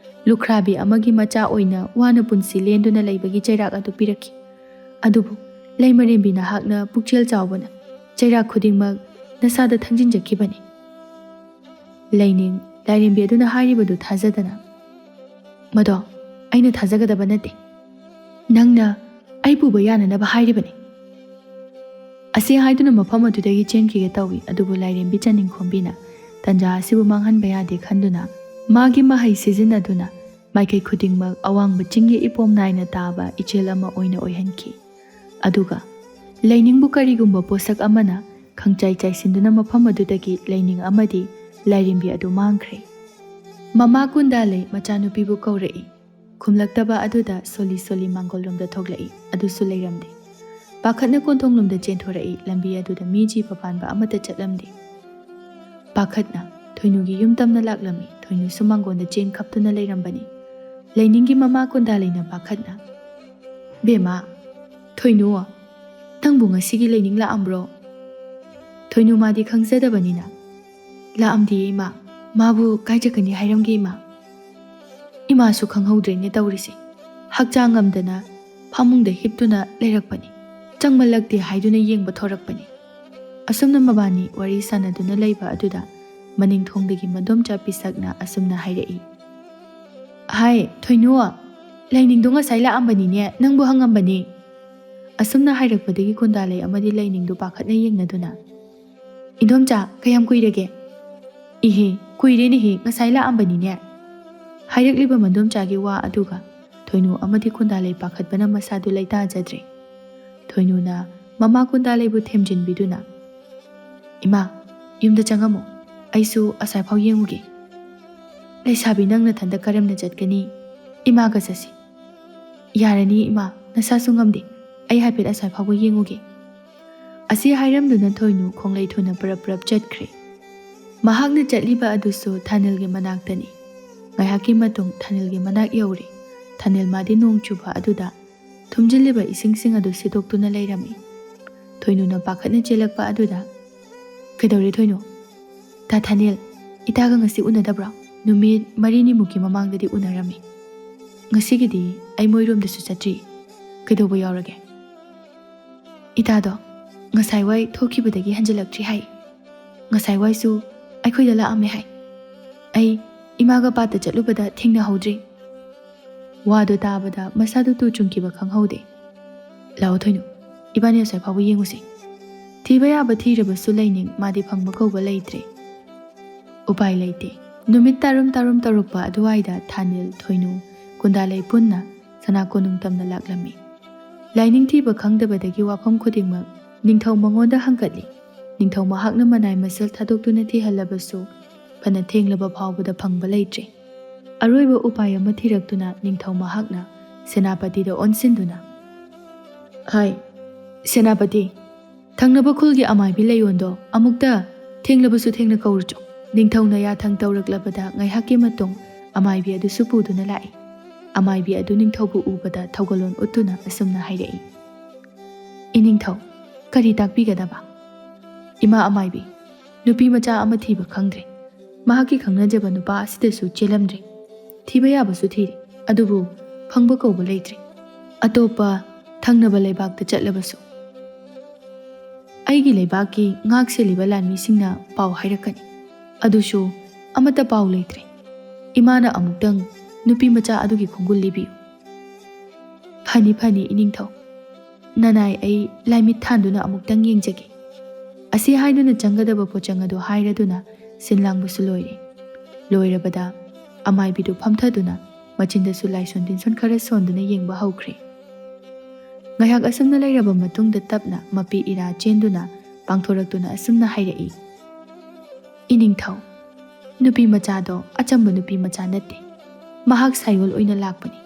ꯂꯨꯈ꯭ꯔꯥꯕꯤ ꯑꯃꯒꯤ ꯃꯆꯥ ꯑꯣꯏꯅ ꯋꯥꯅ ꯄꯨꯟꯁꯤ ꯂꯦꯟꯗꯨꯅ ꯂꯩꯕꯒꯤ ꯆꯩꯔꯥꯛ ꯑꯗꯨ ꯄꯤꯔꯛꯈꯤ꯫ ꯑꯗꯨꯕꯨ ꯂꯩꯃꯔꯦꯝꯕꯤ ꯅꯍꯥꯛꯅ ꯄꯨꯛꯆꯦꯜ ꯆꯥꯎꯕꯅ ꯆꯩꯔꯥꯛ ꯈꯨꯗꯤꯡꯃꯛ ꯅꯁꯥꯗ ꯊꯥꯡꯖꯤꯟꯖꯈꯤꯕꯅꯤ꯫" ꯂꯩꯅꯤꯡ ꯂꯥꯏꯔꯦꯝꯕꯤ ꯑꯗꯨꯅ ꯍꯥꯏꯔꯤꯕꯗꯨ ꯊꯥꯖꯗꯅ, "ꯃꯗꯣ ꯑꯩꯅ ꯊꯥꯖꯒꯗꯕ ꯅꯠꯇꯦ꯫ ꯅꯪꯅ ꯑꯩ ꯄꯨꯕ ꯌꯥꯅꯅꯕ ꯍꯥꯏꯔꯤꯕꯅꯤ꯫" ꯑꯁꯤ ꯍꯥꯏꯗꯨꯅ ꯃꯐꯝ ꯑꯗꯨꯗꯒꯤ ꯆꯦꯟꯈꯤꯒꯦ ꯇꯧꯏ꯫ ꯑꯗꯨꯕꯨ ꯂꯥꯏꯔꯦꯝꯕꯤ ꯆꯅꯤꯡꯈꯣꯝꯕꯤꯅ ꯇꯟꯖꯥ ꯑꯁꯤꯕꯨ ꯃꯥꯡꯍꯟꯕ ꯌꯥꯗꯦ ꯈꯟꯗꯨꯅ ꯃꯥꯒꯤ ꯃꯍꯩ ꯁꯤꯖꯤꯟꯅꯗꯨꯅ ꯃꯥꯏꯀꯩ ꯈꯨꯗꯤꯡꯃꯛ ꯑꯋꯥꯡꯕ ꯆꯤꯡꯒꯤ ꯏꯄꯣꯝ ꯅꯥꯏꯅ ꯇꯥꯕ ꯏꯆꯦꯜ ꯑꯃ ꯑꯣꯏꯅ ꯑꯣꯏꯍꯟꯈꯤ꯫ ꯑꯗꯨꯒ ꯂꯩꯅꯤꯡꯕꯨ ꯀꯔꯤꯒꯨꯝꯕ ꯄꯣꯠꯁꯛ ꯑꯃꯅ ꯈꯪꯆꯥꯏ ꯆꯥꯏꯁꯤꯟꯗꯨꯅ ꯃꯐꯝ ꯑꯗꯨꯗꯒꯤ ꯂꯩꯅꯤꯡ ꯑꯃꯗꯤ ꯂꯥꯏꯔꯦꯝꯕꯤ ꯑꯗꯨ ꯃꯥꯡꯈ꯭ꯔꯦ꯫ ꯃꯃꯥ ꯀꯨꯟꯗꯥꯂꯩ ꯃꯆꯥꯅꯨꯄꯤꯕꯨ ꯀꯧꯔꯛꯏ꯫ ꯈꯨꯝꯂꯛꯇꯕ ꯑꯗꯨꯗ ꯁꯣꯂꯤ ꯁꯣꯂꯤ ꯃꯥꯡꯒꯣꯜꯂꯣꯝꯗ ꯊꯣꯛꯂꯛꯏ꯫ ꯑꯗꯨꯁꯨ ꯂꯩꯔꯝꯗꯦ꯫ ꯄꯥꯈꯠꯅ ꯀꯣꯟꯊꯣꯡꯂꯣꯝꯗ ꯆꯦꯟꯊꯣꯔꯛꯏ꯫ ꯂꯝꯕꯤ ꯑꯗꯨꯗ ꯃꯤ ꯖꯤꯕ ꯄꯥꯟꯕ ꯑꯃꯠꯇ ꯆꯠꯂꯝꯗꯦ꯫ ꯄꯥꯈꯠꯅ ꯊꯣꯏꯅꯨꯒꯤ ꯌꯨꯝ ꯇꯝꯅ ꯂꯥꯛꯂꯝꯃꯤ꯫ ꯊꯣꯏꯅꯨꯁꯨ ꯃꯥꯡꯒꯣꯟꯗ ꯆꯦꯟ ꯈꯞꯇꯨꯅ ꯂꯩꯔꯝꯕꯅꯤ꯫ ꯂꯩꯅꯤꯡꯒꯤ ꯃꯃꯥ ꯀꯨꯟꯗꯥꯂꯩꯅ ꯄꯥꯈꯠꯅ, "ꯕꯦꯝꯃ, ꯊꯣꯏꯅꯨ, ꯅꯪꯕꯨ ꯉꯁꯤꯒꯤ ꯂꯩꯅꯤꯡ ꯂꯥꯛꯑꯝꯕ꯭ꯔꯣ?" ꯊꯣꯏꯅꯨ ꯃꯥꯗꯤ ꯈꯪꯖꯗꯕꯅꯤꯅ, "ꯂꯥꯛꯑꯝꯗꯤꯌꯦ ꯏꯃꯥ, ꯃꯥꯕꯨ ꯀꯥꯏ ꯆꯠꯀꯅꯤ ꯍꯥꯏꯔꯝꯒꯦ ꯏꯃꯥ?" ꯏꯃꯥꯁꯨ ꯈꯪꯍꯧꯗ꯭ꯔꯦꯅꯦ ꯇꯧꯔꯤꯁꯦ꯫ ꯍꯛꯆꯥꯡ ꯉꯝꯗꯅ ꯐꯃꯨꯡꯗ ꯍꯤꯞꯇꯨꯅ ꯂꯩꯔꯛꯄꯅꯤ꯫ ꯆꯪꯃꯜꯂꯛꯇꯦ ꯍꯥꯏꯗꯨꯅ ꯌꯦꯡꯕ ꯊꯣꯔꯛꯄꯅꯤ꯫ ꯑꯁꯨꯝꯅ ꯃꯕꯥꯅꯤ ꯋꯥꯔꯤ ꯁꯥꯟꯅꯗꯨꯅ ꯂꯩꯕ ꯑꯗꯨꯗ ꯃꯅꯤꯡ ꯊꯣꯡꯗꯒꯤ ꯃꯗꯣꯝꯆꯥ ꯄꯤꯁꯛꯅ ꯑꯁꯨꯝꯅ ꯍꯥꯏꯔꯛꯏ, "ꯍꯥꯏ, ꯊꯣꯏꯅꯨ, ꯂꯥꯏꯅꯤꯡꯗꯣ ꯉꯁꯥꯏ ꯂꯥꯛꯑꯝꯕꯅꯤꯅꯦ, ꯅꯪꯕꯨ ꯍꯪꯉꯝꯕꯅꯦ꯫" ꯑꯁꯨꯝꯅ ꯍꯥꯏꯔꯛꯄꯗꯒꯤ ꯀꯨꯟꯗꯥꯂꯩ ꯑꯃꯗꯤ ꯂꯥꯏꯅꯤꯡꯗꯣ ꯄꯥꯈꯠꯅ ꯌꯦꯡꯅꯗꯨꯅ, "ꯏꯟꯗꯣꯝꯆꯥ, ꯀꯌꯥꯝ ꯀꯨꯏꯔꯒꯦ?" "ꯏꯍꯦ, ꯀꯨꯏꯔꯦꯅꯦꯍꯦ, ꯉꯁꯥꯏ ꯂꯥꯛꯑꯝꯕꯅꯤꯅꯦ꯫" ꯍꯥꯏꯔꯛꯂꯤꯕ ꯃꯗꯣꯝꯆꯥꯒꯤ ꯋꯥ ꯑꯗꯨꯒ ꯊꯣꯏꯅꯨ ꯑꯃꯗꯤ ꯀꯨꯟꯗꯥꯂꯩ ꯄꯥꯈꯠꯄꯅ ꯃꯁꯥꯗꯨ ꯂꯩꯇꯥꯖꯗ꯭ꯔꯦ꯫ ꯊꯣꯏꯅꯨꯅ ꯃꯃꯥ ꯀꯨꯟꯗꯥꯂꯩꯕꯨ ꯊꯦꯝꯖꯤꯟꯕꯤꯗꯨꯅ, "ꯏꯃꯥ, ꯌꯨꯝꯗ ꯆꯪꯉꯝꯃꯨ, ꯑꯩꯁꯨ ꯑꯁ꯭ꯋꯥꯏꯐꯥꯎ ꯌꯦꯡꯉꯨꯒꯦ꯫" "ꯂꯩꯁꯥꯕꯤ, ꯅꯪ ꯅꯊꯟꯗ ꯀꯔꯝꯅ ꯆꯠꯀꯅꯤ? ꯏꯃꯥꯒ ꯆꯠꯁꯤ꯫" "ꯌꯥꯔꯅꯤ ꯏꯃꯥ, ꯅꯁꯥꯁꯨ ꯉꯝꯗꯦ, ꯑꯩ ꯍꯥꯏꯐꯦꯠ ꯑꯁ꯭ꯋꯥꯏꯐꯥꯎꯕ ꯌꯦꯡꯉꯨꯒꯦ꯫" ꯑꯁꯤ ꯍꯥꯏꯔꯝꯗꯨꯅ ꯊꯣꯏꯅꯨ ꯈꯣꯡꯂꯩ ꯊꯨꯅ ꯄꯔꯞ ꯄꯔꯞ ꯆꯠꯈ꯭ꯔꯦ꯫ ꯃꯍꯥꯛꯅ ꯆꯠꯂꯤꯕ ꯑꯗꯨꯁꯨ ꯊꯥꯅꯤꯜꯒꯤ ꯃꯅꯥꯛꯇꯅꯤ꯫ ꯉꯥꯏꯍꯥꯛꯀꯤ ꯃꯇꯨꯡ ꯊꯥꯅꯤꯜꯒꯤ ꯃꯅꯥꯛ ꯌꯧꯔꯦ꯫ ꯊꯥꯅꯤꯜ ꯃꯥꯗꯤ ꯅꯣꯡ ꯆꯨꯕ ꯑꯗꯨꯗ ꯊꯨꯝꯖꯤꯜꯂꯤꯕ ꯏꯁꯤꯡꯁꯤꯡ ꯑꯗꯨ ꯁꯤꯠꯇꯣꯛꯇꯨꯅ ꯂꯩꯔꯝꯃꯤ꯫ ꯊꯣꯏꯅꯨꯅ ꯄꯥꯈꯠꯅ ꯆꯦꯜꯂꯛꯄ ꯑꯗꯨꯗ, "ꯀꯩꯗꯧꯔꯦ ꯊꯣꯏꯅꯨ?" "ꯇꯥ ꯊꯥꯅꯤꯜ, ꯏꯇꯥꯒ ꯉꯁꯤ ꯎꯅꯗꯕ꯭ꯔꯣ? ꯅꯨꯃꯤꯠ ꯃꯔꯤꯅꯤꯃꯨꯛꯀꯤ ꯃꯃꯥꯡꯗꯗꯤ ꯎꯅꯔꯝꯃꯤ꯫ ꯉꯁꯤꯒꯤꯗꯤ ꯑꯩ ꯃꯣꯏꯔꯣꯝꯗꯁꯨ ꯆꯠꯇ꯭ꯔꯤ꯫ ꯀꯩꯗꯧꯕ ꯌꯥꯎꯔꯒꯦ?" "ꯏꯇꯥꯗꯣ ꯉꯁꯥꯏ ꯋꯥꯏ ꯊꯣꯛꯈꯤꯕꯗꯒꯤ ꯍꯟꯖꯤꯜꯂꯛꯇ꯭ꯔꯤ ꯍꯥꯏ꯫ ꯉꯁꯥꯏ ꯋꯥꯏꯁꯨ ꯑꯩꯈꯣꯏꯗ ꯂꯥꯛꯑꯝꯃꯦ ꯍꯥꯏ꯫ ꯑꯩ ꯏꯃꯥꯒ ꯄꯥꯠꯇ ꯆꯠꯂꯨꯕꯗ ꯊꯦꯡꯅꯍꯧꯗ꯭ꯔꯦ꯫" ꯋꯥꯗꯨ ꯇꯥꯕꯗ ꯃꯁꯥꯗꯨ ꯇꯨ ꯆꯨꯡꯈꯤꯕ ꯈꯪꯍꯧꯗꯦ꯫ "ꯂꯥꯛꯑꯣ ꯊꯣꯏꯅꯨ, ꯏꯕꯥꯅꯤ ꯑꯁ꯭ꯋꯥꯏ ꯐꯥꯎꯕ ꯌꯦꯡꯉꯨꯁꯤ꯫ ꯊꯤꯕ ꯌꯥꯕ ꯊꯤꯔꯕꯁꯨ ꯂꯩꯅꯤꯡ ꯃꯥꯗꯤ ꯐꯪꯕ ꯀꯧꯕ ꯂꯩꯇ꯭ꯔꯦ꯫" ꯎꯄꯥꯏ ꯂꯩꯇꯦ꯫ ꯅꯨꯃꯤꯠ ꯇꯥꯔꯨꯝ ꯇꯥꯔꯨꯝ ꯇꯧꯔꯛꯄ ꯑꯗꯨꯋꯥꯏꯗ ꯊꯥꯅꯤꯜ, ꯊꯣꯏꯅꯨ, ꯀꯨꯟꯗꯥꯂꯩ ꯄꯨꯟꯅ ꯁꯅꯥ ꯀꯣꯅꯨꯡ ꯇꯝꯅ ꯂꯥꯛꯂꯝꯃꯤ꯫ ꯂꯥꯏꯅꯤꯡ ꯊꯤꯕ ꯈꯪꯗꯕꯗꯒꯤ ꯋꯥꯐꯝ ꯈꯨꯗꯤꯡꯃꯛ ꯅꯤꯡꯊꯧ ꯃꯉꯣꯟꯗ ꯍꯪꯒꯠꯂꯤ꯫ ꯅꯤꯡꯊꯧ ꯃꯍꯥꯛꯅ ꯃꯅꯥꯏ ꯃꯁꯤꯜ ꯊꯥꯗꯣꯛꯇꯨꯅ ꯊꯤꯍꯜꯂꯕꯁꯨ ꯐꯅ ꯊꯦꯡꯂꯕ ꯐꯥꯎꯕꯗ ꯐꯪꯕ ꯂꯩꯇ꯭ꯔꯦ꯫ ꯑꯔꯣꯏꯕ ꯎꯄꯥꯏ ꯑꯃ ꯊꯤꯔꯛꯇꯨꯅ ꯅꯤꯡꯊꯧ ꯃꯍꯥꯛꯅ ꯁꯦꯅꯥꯄꯇꯤꯗ ꯑꯣꯟꯁꯤꯟꯗꯨꯅ, "ꯍꯥꯏ, ꯁꯦꯅꯥꯄꯇꯤ, ꯊꯪꯅꯕ ꯈꯨꯜꯒꯤ ꯑꯃꯥꯏꯕꯤ ꯂꯩꯌꯣꯟꯗꯣ ꯑꯃꯨꯛꯇ ꯊꯦꯡꯂꯕꯁꯨ ꯊꯦꯡꯅ ꯀꯧꯔꯨꯆꯣ꯫" ꯅꯤꯡꯊꯧꯅ ꯌꯥꯊꯪ ꯇꯧꯔꯛꯂꯕꯗ ꯉꯥꯏꯍꯥꯛꯀꯤ ꯃꯇꯨꯡ ꯑꯃꯥꯏꯕꯤ ꯑꯗꯨꯁꯨ ꯄꯨꯗꯨꯅ ꯂꯥꯛꯏ꯫ ꯑꯃꯥꯏꯕꯤ ꯑꯗꯨ ꯅꯤꯡꯊꯧꯕꯨ ꯎꯕꯗ ꯊꯧꯒꯜꯂꯣꯟ ꯎꯠꯇꯨꯅ ꯑꯁꯨꯝꯅ ꯍꯥꯏꯔꯛꯏ, "ꯏꯅꯤꯡꯊꯧ, ꯀꯔꯤ ꯇꯥꯛꯄꯤꯒꯗꯕ?" "ꯏꯃꯥ ꯑꯃꯥꯏꯕꯤ, ꯅꯨꯄꯤ ꯃꯆꯥ ꯑꯃ ꯊꯤꯕ ꯈꯪꯗ꯭ꯔꯦ꯫ ꯃꯍꯥꯛꯀꯤ ꯈꯪꯅꯖꯕ ꯅꯨꯄꯥ ꯑꯁꯤꯗꯁꯨ ꯆꯦꯜꯂꯝꯗ꯭ꯔꯦ꯫ ꯊꯤꯕ ꯌꯥꯕꯁꯨ ꯊꯤꯔꯦ, ꯑꯗꯨꯕꯨ ꯐꯪꯕ ꯀꯧꯕ ꯂꯩꯇ꯭ꯔꯦ꯫ ꯑꯇꯣꯞꯄ ꯊꯪꯅꯕ ꯂꯩꯕꯥꯛꯇ ꯆꯠꯂꯕꯁꯨ꯫" ꯑꯩꯒꯤ ꯂꯩꯕꯥꯛꯀꯤ ꯉꯥꯛ ꯁꯦꯜꯂꯤꯕ ꯂꯥꯟꯃꯤꯁꯤꯡꯅ ꯄꯥꯎ ꯍꯥꯏꯔꯛꯀꯅꯤ꯫ ꯑꯗꯨꯁꯨ ꯑꯃꯠꯇ ꯄꯥꯎ ꯂꯩꯇ꯭ꯔꯦ꯫ ꯏꯃꯥꯅ ꯑꯃꯨꯛꯇꯪ ꯅꯨꯄꯤ ꯃꯆꯥ ꯑꯗꯨꯒꯤ ꯈꯣꯡꯒꯨꯜ ꯂꯤꯕꯤꯌꯨ꯫ "ꯐꯅꯤ, ꯐꯅꯤ, ꯏꯅꯤꯡꯊꯧ꯫ ꯅꯅꯥꯏ ꯑꯩ ꯂꯥꯏꯃꯤꯠ ꯊꯥꯟꯗꯨꯅ ꯑꯃꯨꯛꯇꯪ ꯌꯦꯡꯖꯒꯦ"꯫ ꯑꯁꯤ ꯍꯥꯏꯗꯨꯅ ꯆꯪꯒꯗꯕ ꯄꯣꯠꯆꯪ ꯑꯗꯨ ꯍꯥꯏꯔꯗꯨꯅ ꯁꯤꯟ ꯂꯥꯡꯕꯁꯨ ꯂꯣꯏꯔꯦ꯫ ꯂꯣꯏꯔꯕꯗ ꯑꯃꯥꯏꯕꯤꯗꯨ ꯐꯝꯊꯗꯨꯅ ꯃꯆꯤꯟꯗꯁꯨ ꯂꯥꯏꯁꯣꯟ ꯇꯤꯟꯁꯣꯟ ꯈꯔ ꯁꯣꯟꯗꯨꯅ ꯌꯦꯡꯕ ꯍꯧꯈ꯭ꯔꯦ꯫ ꯉꯥꯏꯍꯥꯛ ꯑꯁꯨꯝꯅ ꯂꯩꯔꯕ ꯃꯇꯨꯡꯗ ꯇꯞꯅ ꯃꯄꯤ ꯏꯔꯥ ꯆꯦꯟꯗꯨꯅ ꯄꯥꯡꯊꯣꯔꯛꯇꯨꯅ ꯑꯁꯨꯝꯅ ꯍꯥꯏꯔꯛꯏ, "ꯏꯅꯤꯡꯊꯧ, ꯅꯨꯄꯤ ꯃꯆꯥꯗꯣ ꯑꯆꯝꯕ ꯅꯨꯄꯤ ꯃꯆꯥ ꯅꯠꯇꯦ꯫ ꯃꯍꯥꯛ ꯁꯥꯏꯑꯣꯜ ꯑꯣꯏꯅ ꯂꯥꯛꯄꯅꯤ꯫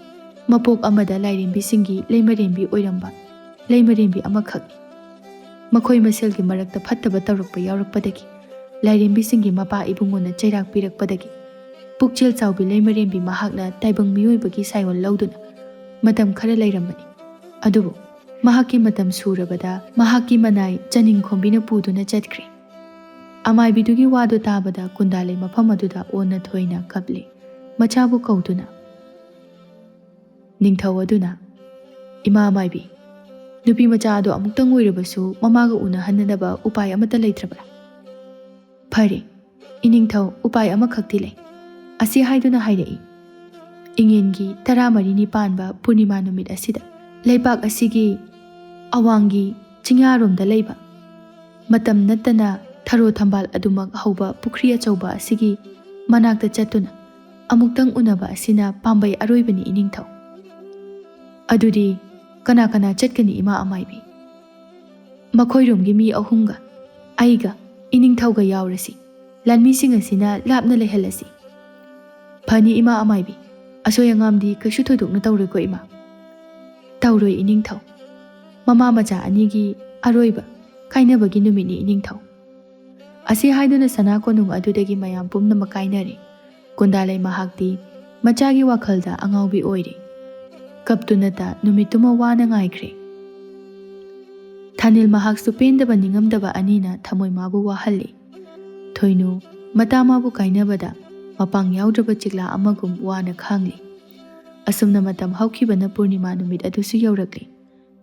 ꯃꯄꯣꯛ ꯑꯃꯗ ꯂꯥꯏꯔꯦꯝꯕꯤꯁꯤꯡꯒꯤ ꯂꯩꯃꯔꯦꯝꯕꯤ ꯑꯣꯏꯔꯝꯕ ꯂꯩꯃꯔꯦꯝꯕꯤ ꯑꯃꯈꯛꯅꯤ꯫ ꯃꯈꯣꯏ ꯃꯁꯦꯜꯒꯤ ꯃꯔꯛꯇ ꯐꯠꯇꯕ ꯇꯧꯔꯛꯄ ꯌꯥꯎꯔꯛꯄꯗꯒꯤ, ꯂꯥꯏꯔꯦꯝꯕꯤꯁꯤꯡꯒꯤ ꯃꯄꯥ ꯏꯕꯨꯡꯉꯣꯅ ꯆꯩꯔꯥꯛ ꯄꯤꯔꯛꯄꯗꯒꯤ, ꯄꯨꯛꯆꯦꯜ ꯆꯥꯎꯕꯤ ꯂꯩꯃꯔꯦꯝꯕꯤ ꯃꯍꯥꯛꯅ ꯇꯥꯏꯕꯪ ꯃꯤꯑꯣꯏꯕꯒꯤ ꯁꯥꯏꯑꯣꯜ ꯂꯧꯗꯨꯅ ꯃꯇꯝ ꯈꯔ ꯂꯩꯔꯝꯕꯅꯤ꯫ ꯑꯗꯨꯕꯨ ꯃꯍꯥꯛꯀꯤ ꯃꯇꯝ ꯁꯨꯔꯕꯗ ꯃꯍꯥꯛꯀꯤ ꯃꯅꯥꯏ ꯆꯅꯤꯡꯈꯣꯝꯕꯤꯅ ꯄꯨꯗꯨꯅ ꯆꯠꯈ꯭ꯔꯦ"꯫ ꯑꯃꯥꯏꯕꯤꯗꯨꯒꯤ ꯋꯥꯗꯨ ꯇꯥꯕꯗ ꯀꯨꯟꯗꯥꯂꯩ ꯃꯐꯝ ꯑꯗꯨꯗ ꯑꯣꯟꯅ ꯊꯣꯏꯅ ꯀꯞꯂꯦ꯫ ꯃꯆꯥꯕꯨ ꯀꯧꯗꯨꯅ, ꯅꯤꯡꯊꯧ ꯑꯗꯨꯅ, "ꯏꯃꯥ ꯑꯃꯥꯏꯕꯤ, ꯅꯨꯄꯤ ꯃꯆꯥ ꯑꯗꯣ ꯑꯃꯨꯛꯇꯪ ꯑꯣꯏꯔꯕꯁꯨ ꯃꯃꯥꯒ ꯎꯅꯍꯟꯅꯅꯕ ꯎꯄꯥꯏ ꯑꯃꯠꯇ ꯂꯩꯇ꯭ꯔꯕ꯭ꯔꯥ?" "ꯐꯔꯦ, ꯏꯅꯤꯡꯊꯧ, ꯎꯄꯥꯏ ꯑꯃꯈꯛꯇꯤ ꯂꯩ"꯫ ꯑꯁꯤ ꯍꯥꯏꯗꯨꯅ ꯍꯥꯏꯔꯛꯏ, "ꯏꯉꯦꯟꯒꯤ ꯇꯔꯥꯃꯔꯤꯅꯤ ꯄꯥꯟꯕ ꯄꯨꯔꯅꯤꯃꯥ ꯅꯨꯃꯤꯠ ꯑꯁꯤꯗ ꯂꯩꯄꯥꯛ ꯑꯁꯤꯒꯤ ꯑꯋꯥꯡꯒꯤ ꯆꯤꯡꯌꯥꯔꯣꯝꯗ ꯂꯩꯕ ꯃꯇꯝ ꯅꯠꯇꯅ ꯊꯔꯣ ꯊꯝꯕꯥꯜ ꯑꯗꯨꯃꯛ ꯍꯧꯕ ꯄꯨꯈ꯭ꯔꯤ ꯑꯆꯧꯕ ꯑꯁꯤꯒꯤ ꯃꯅꯥꯛꯇ ꯆꯠꯇꯨꯅ ꯑꯃꯨꯛꯇꯪ ꯎꯅꯕ ꯑꯁꯤꯅ ꯄꯥꯝꯕꯩ ꯑꯔꯣꯏꯕꯅꯤ, ꯏꯅꯤꯡꯊꯧ"꯫ "ꯑꯗꯨꯗꯤ ꯀꯅꯥ ꯀꯅꯥ ꯆꯠꯀꯅꯤ, ꯏꯃꯥ ꯑꯃꯥꯏꯕꯤ?" "ꯃꯈꯣꯏꯔꯣꯝꯒꯤ ꯃꯤ ꯑꯍꯨꯝꯒ, ꯑꯩꯒ, ꯏꯅꯤꯡꯊꯧꯒ ꯌꯥꯎꯔꯁꯤ꯫ ꯂꯥꯟꯃꯤꯁꯤꯡ ꯑꯁꯤꯅ ꯂꯥꯞꯅ ꯂꯩꯍꯜꯂꯁꯤ"꯫ "ꯐꯅꯤ, ꯏꯃꯥ ꯑꯃꯥꯏꯕꯤ꯫ ꯑꯁꯣꯏ ꯑꯉꯥꯝꯗꯤ ꯀꯩꯁꯨ ꯊꯣꯏꯗꯣꯛꯅ ꯇꯧꯔꯣꯏꯀꯣ, ꯏꯃꯥ?" "ꯇꯧꯔꯣꯏ, ꯏꯅꯤꯡꯊꯧ꯫ ꯃꯃꯥ ꯃꯆꯥ ꯑꯅꯤꯒꯤ ꯑꯔꯣꯏꯕ ꯀꯥꯏꯅꯕꯒꯤ ꯅꯨꯃꯤꯠꯅꯤ, ꯏꯅꯤꯡꯊꯧ"꯫ ꯑꯁꯤ ꯍꯥꯏꯗꯨꯅ ꯁꯅꯥ ꯀꯣꯅꯨꯡ ꯑꯗꯨꯗꯒꯤ ꯃꯌꯥꯝ ꯄꯨꯝꯅꯃꯛ ꯀꯥꯏꯅꯔꯦ꯫ ꯀꯨꯟꯗꯥꯂꯩ ꯃꯍꯥꯛꯇꯤ ꯃꯆꯥꯒꯤ ꯋꯥꯈꯜꯗ ꯑꯉꯥꯎꯕꯤ ꯑꯣꯏꯔꯦ꯫ ꯀꯞꯇꯨꯅꯇ ꯅꯨꯃꯤꯠꯇꯨꯃ ꯋꯥꯅ ꯉꯥꯏꯈ꯭ꯔꯦ꯫ ꯊꯥꯅꯤꯜ ꯃꯍꯥꯛꯁꯨ ꯄꯦꯟꯗꯕ ꯅꯤꯡꯉꯝꯗꯕ ꯑꯅꯤꯅ ꯊꯃꯣꯏ ꯃꯥꯕꯨ ꯋꯥꯍꯜꯂꯤ꯫ ꯊꯣꯏꯅꯨ ꯃꯇꯥ ꯃꯥꯕꯨ ꯀꯥꯏꯅꯕꯗ ꯃꯄꯥꯡ ꯌꯥꯎꯗ꯭ꯔꯕ ꯆꯤꯛꯂꯥ ꯑꯃꯒꯨꯝ ꯋꯥꯅ ꯈꯥꯡꯂꯤ꯫ ꯑꯁꯨꯝꯅ ꯃꯇꯝ ꯍꯧꯈꯤꯕꯅ ꯄꯨꯔꯅꯤꯃꯥ ꯅꯨꯃꯤꯠ ꯑꯗꯨꯁꯨ ꯌꯧꯔꯛꯂꯤ꯫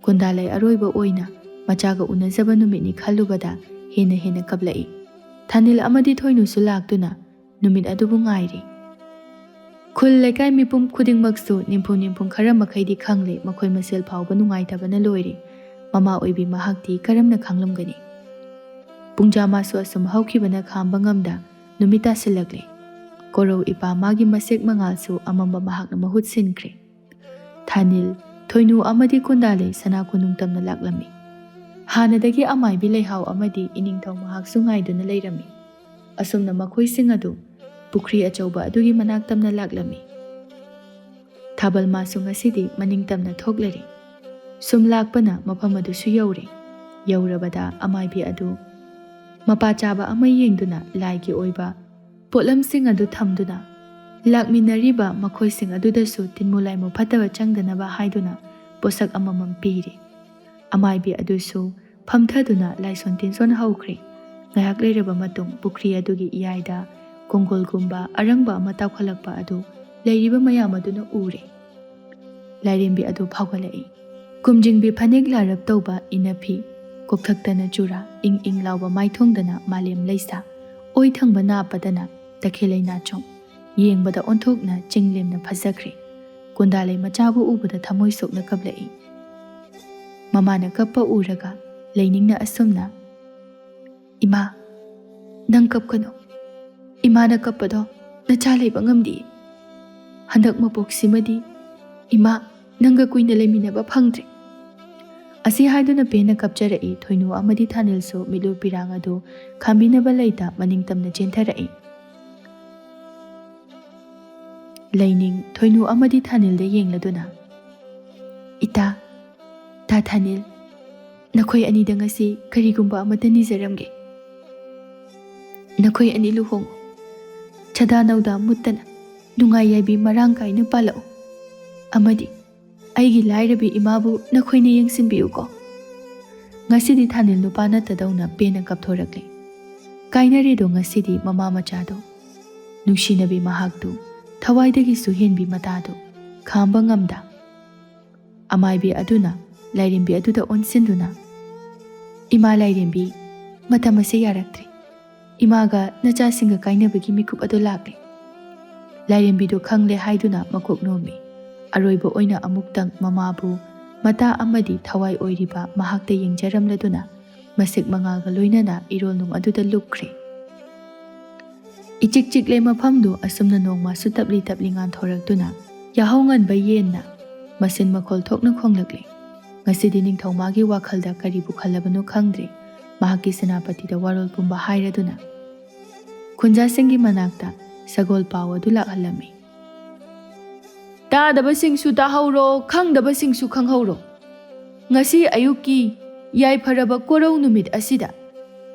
ꯀꯨꯟꯗꯥꯂꯩ ꯑꯔꯣꯏꯕ ꯑꯣꯏꯅ ꯃꯆꯥꯒ ꯎꯅꯖꯕ ꯅꯨꯃꯤꯠꯅꯤ ꯈꯜꯂꯨꯕꯗ ꯍꯦꯟꯅ ꯍꯦꯟꯅ ꯀꯞꯂꯛꯏ꯫ ꯊꯥꯅꯤꯜ ꯑꯃꯗꯤ ꯊꯣꯏꯅꯨꯁꯨ ꯂꯥꯛꯇꯨꯅ ꯅꯨꯃꯤꯠ ꯑꯗꯨꯕꯨ ꯉꯥꯏꯔꯤ꯫ ꯈꯨꯜ ꯂꯩꯀꯥꯏ ꯃꯤꯄꯨꯝ ꯈꯨꯗꯤꯡꯃꯛꯁꯨ ꯅꯤꯝꯐꯨ ꯅꯤꯝꯐꯨ ꯈꯔ ꯃꯈꯩꯗꯤ ꯈꯪꯂꯦ, ꯃꯈꯣꯏ ꯃꯁꯦꯜ ꯐꯥꯎꯕ ꯅꯨꯡꯉꯥꯏꯇꯕꯅ ꯂꯣꯏꯔꯦ꯫ ꯃꯃꯥ ꯑꯣꯏꯕꯤ ꯃꯍꯥꯛꯇꯤ ꯀꯔꯝꯅ ꯈꯪꯂꯝꯒꯅꯤ? ꯄꯨꯡꯖꯥ ꯃꯥꯁꯨ ꯑꯁꯨꯝ ꯍꯧꯈꯤꯕꯅ ꯈꯥꯝꯕ ꯉꯝꯗ ꯅꯨꯃꯤꯠ ꯇꯥꯁꯤꯜꯂꯛꯂꯦ꯫ ꯀꯣꯔꯧ ꯏꯄꯥ ꯃꯥꯒꯤ ꯃꯁꯦꯛ ꯃꯉꯥꯜꯁꯨ ꯑꯃꯝꯕ ꯃꯍꯥꯛꯅ ꯃꯍꯨꯠ ꯁꯤꯟꯈ꯭ꯔꯦ꯫ ꯊꯥꯅꯤꯜ, ꯊꯣꯏꯅꯨ ꯑꯃꯗꯤ ꯀꯨꯟꯗꯥꯂꯩ ꯁꯅꯥ ꯀꯣꯅꯨꯡ ꯇꯝꯅ ꯂꯥꯛꯂꯝꯃꯤ꯫ ꯍꯥꯟꯅꯗꯒꯤ ꯑꯃꯥꯏꯕꯤ ꯂꯩꯍꯥꯎ ꯑꯃꯗꯤ ꯏꯅꯤꯡꯊꯧ ꯃꯍꯥꯛꯁꯨ ꯉꯥꯏꯗꯨꯅ ꯂꯩꯔꯝꯃꯤ꯫ ꯑꯁꯨꯝꯅ ꯃꯈꯣꯏꯁꯤꯡ ꯑꯗꯨ ꯄꯨꯈ꯭ꯔꯤ ꯑꯆꯧꯕ ꯑꯗꯨꯒꯤ ꯃꯅꯥꯛ ꯇꯝꯅ ꯂꯥꯛꯂꯝꯃꯤ꯫ ꯊꯥꯕꯜ ꯃꯥꯁꯨ ꯉꯁꯤꯗꯤ ꯃꯅꯤꯡ ꯇꯝꯅ ꯊꯣꯛꯂꯔꯦ꯫ ꯁꯨꯝ ꯂꯥꯛꯄꯅ ꯃꯐꯝ ꯑꯗꯨꯁꯨ ꯌꯧꯔꯦ꯫ ꯌꯧꯔꯕꯗ ꯑꯃꯥꯏꯕꯤ ꯑꯗꯨ ꯃꯄꯥ ꯆꯥꯕ ꯑꯃ ꯌꯦꯡꯗꯨꯅ ꯂꯥꯏꯒꯤ ꯑꯣꯏꯕ ꯄꯣꯠꯂꯝꯁꯤꯡ ꯑꯗꯨ ꯊꯝꯗꯨꯅ ꯂꯥꯛꯃꯤꯟꯅꯔꯤꯕ ꯃꯈꯣꯏꯁꯤꯡ ꯑꯗꯨꯗꯁꯨ ꯇꯤꯟꯃꯨ ꯂꯥꯏꯃꯨ ꯐꯠꯇꯕ ꯆꯪꯗꯅꯕ ꯍꯥꯏꯗꯨꯅ ꯄꯣꯠꯁꯛ ꯑꯃꯃꯝ ꯄꯤꯔꯤ꯫ ꯑꯃꯥꯏꯕꯤ ꯑꯗꯨꯁꯨ ꯐꯝꯊꯗꯨꯅ ꯂꯥꯏꯁꯣꯟ ꯇꯤꯟꯁꯣꯟ ꯍꯧꯈ꯭ꯔꯦ꯫ ꯉꯥꯏꯍꯥꯛ ꯂꯩꯔꯕ ꯃꯇꯨꯡ ꯄꯨꯈ꯭ꯔꯤ ꯑꯗꯨꯒꯤ ꯏꯌꯥꯏꯗ ꯀꯣꯡꯒꯣꯜꯒꯨꯝꯕ ꯑꯔꯪꯕ ꯑꯃ ꯇꯥꯎꯈꯠꯂꯛꯄ ꯑꯗꯨ ꯂꯩꯔꯤꯕ ꯃꯌꯥꯝ ꯑꯗꯨꯅ ꯎꯔꯦ꯫ ꯂꯥꯏꯔꯦꯝꯕꯤ ꯑꯗꯨ ꯐꯥꯎꯒꯠꯂꯛꯏ꯫ ꯀꯨꯝꯖꯤꯡꯕꯤ ꯐꯅꯦꯛ ꯂꯥꯔꯞ ꯇꯧꯕ ꯏꯅꯐꯤ, ꯀꯣꯛꯊꯛꯇꯅ ꯆꯨꯔꯥ, ꯏꯪ ꯏꯪ ꯂꯥꯎꯕ ꯃꯥꯏꯊꯣꯡꯗꯅ ꯃꯥꯂꯦꯝ ꯂꯩꯁꯥ, ꯑꯣꯏ ꯊꯪꯕ ꯅꯥꯞꯄꯗꯅ ꯇꯈꯦꯜꯂꯩ ꯅꯥꯆꯣꯝ, ꯌꯦꯡꯕꯗ ꯑꯣꯟꯊꯣꯛꯅ ꯆꯤꯡꯂꯦꯝꯅ ꯐꯖꯈ꯭ꯔꯦ꯫ ꯀꯨꯟꯗꯥꯂꯩ ꯃꯆꯥꯕꯨ ꯎꯕꯗ ꯊꯃꯣꯏ ꯁꯣꯛꯅ ꯀꯞꯂꯛꯏ꯫ ꯃꯃꯥꯅ ꯀꯞꯄ ꯎꯔꯒ ꯂꯩꯅꯤꯡꯅ ꯑꯁꯨꯝꯅ, "ꯏꯃꯥ, ꯅꯪ ꯀꯞꯀꯅꯨ꯫ ꯏꯃꯥꯅ ꯀꯞꯄꯗꯣ ꯅꯆꯥ ꯂꯩꯕ ꯉꯝꯗꯦ꯫ ꯍꯟꯗꯛ ꯃꯄꯣꯛꯁꯤꯃꯗꯤ ꯏꯃꯥ, ꯅꯪꯒ ꯀꯨꯏꯅ ꯂꯩꯃꯤꯟꯅꯕ ꯐꯪꯗ꯭ꯔꯦ"꯫ ꯑꯁꯤ ꯍꯥꯏꯗꯨꯅ ꯄꯦꯟꯅ ꯀꯞꯆꯔꯛꯏ꯫ ꯊꯣꯏꯅꯨ ꯑꯃꯗꯤ ꯊꯥꯅꯤꯜꯁꯨ ꯃꯤꯠꯂꯨ ꯄꯤꯔꯥꯡ ꯑꯗꯨ ꯈꯥꯝꯕꯤꯅꯕ ꯂꯩꯇ ꯃꯅꯤꯡ ꯇꯝꯅ ꯆꯦꯟꯊꯔꯛꯏ꯫ ꯂꯩꯅꯤꯡ ꯊꯣꯏꯅꯨ ꯑꯃꯗꯤ ꯊꯥꯅꯤꯜꯗ ꯌꯦꯡꯂꯗꯨꯅ, "ꯏꯇꯥ, ꯇꯥ ꯊꯥꯅꯤꯜ, ꯅꯈꯣꯏ ꯑꯅꯤꯗ ꯉꯁꯤ ꯀꯔꯤꯒꯨꯝꯕ ꯑꯃꯠꯇ ꯅꯤꯖꯔꯝꯒꯦ꯫ ꯅꯈꯣꯏ ꯑꯅꯤ ꯂꯨꯍꯣꯡꯉꯨ꯫ ꯆꯥꯗꯥ ꯅꯧꯗꯥ ꯃꯨꯠꯇꯅ ꯅꯨꯡꯉꯥꯏ ꯌꯥꯏꯕꯤ ꯃꯔꯥꯡ ꯀꯥꯏꯅ ꯄꯥꯜꯂꯛꯎ꯫ ꯑꯃꯗꯤ ꯑꯩꯒꯤ ꯂꯥꯏꯔꯕꯤ ꯏꯃꯥꯕꯨ ꯅꯈꯣꯏꯅ ꯌꯦꯡꯁꯤꯟꯕꯤꯌꯨꯀꯣ"꯫ ꯉꯁꯤꯗꯤ ꯊꯥꯅꯤꯜ ꯅꯨꯄꯥ ꯅꯠꯇꯗꯧꯅ ꯄꯦꯟꯅ ꯀꯞꯊꯣꯔꯛꯂꯦ꯫ ꯀꯥꯏꯅꯔꯦꯗꯣ ꯉꯁꯤꯗꯤ ꯃꯃꯥ ꯃꯆꯥꯗꯣ꯫ ꯅꯨꯡꯁꯤꯅꯕꯤ ꯃꯍꯥꯛꯇꯨ, ꯊꯋꯥꯏꯗꯒꯤꯁꯨ ꯍꯦꯟꯕꯤ ꯃꯇꯥꯗꯨ ꯈꯥꯝꯕ ꯉꯝꯗ꯫ ꯑꯃꯥꯏꯕꯤ ꯑꯗꯨꯅ ꯂꯥꯏꯔꯦꯝꯕꯤ ꯑꯗꯨꯗ ꯑꯣꯟꯁꯤꯟꯗꯨꯅ, "ꯏꯃꯥ ꯂꯥꯏꯔꯦꯝꯕꯤ, ꯃꯇꯝ ꯑꯁꯤ ꯌꯥꯔꯛꯇ꯭ꯔꯦ꯫ ꯏꯃꯥꯒ ꯅꯆꯥꯁꯤꯡꯒ ꯀꯥꯏꯅꯕꯒꯤ ꯃꯤꯀꯨꯞ ꯑꯗꯨ ꯂꯥꯛꯂꯦ꯫" ꯂꯥꯏꯔꯦꯝꯕꯤꯗꯨ ꯈꯪꯂꯦ ꯍꯥꯏꯗꯨꯅ ꯃꯀꯣꯛ ꯅꯣꯝꯃꯤ꯫ ꯑꯔꯣꯏꯕ ꯑꯣꯏꯅ ꯑꯃꯨꯛꯇꯪ ꯃꯃꯥꯕꯨ ꯃꯇꯥ ꯑꯃꯗꯤ ꯊꯋꯥꯏ ꯑꯣꯏꯔꯤꯕ ꯃꯍꯥꯛꯇ ꯌꯦꯡꯖꯔꯝꯂꯗꯨꯅ ꯃꯁꯦꯛ ꯃꯉꯥꯜꯒ ꯂꯣꯏꯅꯅ ꯏꯔꯣꯜꯅꯨꯡ ꯑꯗꯨꯗ ꯂꯨꯞꯈ꯭ꯔꯦ꯫ ꯏꯆꯤꯛ ꯆꯤꯛꯂꯦ ꯃꯐꯝꯗꯨ꯫ ꯑꯁꯨꯝꯅ ꯅꯣꯡꯃꯁꯨ ꯇꯞꯂꯤ ꯇꯞꯂꯤ ꯉꯥꯟꯊꯣꯔꯛꯇꯨꯅ ꯌꯥꯍꯧ ꯉꯟꯕ ꯌꯦꯟꯅ ꯃꯁꯤꯟ ꯃꯈꯣꯜ ꯊꯣꯛꯅ ꯈꯣꯡꯂꯛꯂꯦ꯫ ꯉꯁꯤꯗꯤ ꯅꯤꯡꯊꯧꯃꯥꯒꯤ ꯋꯥꯈꯜꯗ ꯀꯔꯤꯕꯨ ꯈꯜꯂꯕꯅꯣ ꯈꯪꯗ꯭ꯔꯦ꯫ ꯃꯍꯥꯛꯀꯤ ꯁꯦꯅꯥꯄꯇꯤꯗ ꯋꯥꯔꯣꯜ ꯄꯨꯝꯕ ꯍꯥꯏꯔꯗꯨꯅ ꯈꯨꯟꯖꯥꯁꯤꯡꯒꯤ ꯃꯅꯥꯛꯇ ꯁꯒꯣꯜ ꯄꯥꯎ ꯑꯗꯨ ꯂꯥꯛꯍꯜꯂꯝꯃꯤ꯫ "ꯇꯥꯗꯕꯁꯤꯡꯁꯨ ꯇꯥꯍꯧꯔꯣ, ꯈꯪꯗꯕꯁꯤꯡꯁꯨ ꯈꯪꯍꯧꯔꯣ꯫ ꯉꯁꯤ ꯑꯌꯨꯛꯀꯤ ꯌꯥꯏꯐꯔꯕ ꯀꯣꯔꯧ ꯅꯨꯃꯤꯠ ꯑꯁꯤꯗ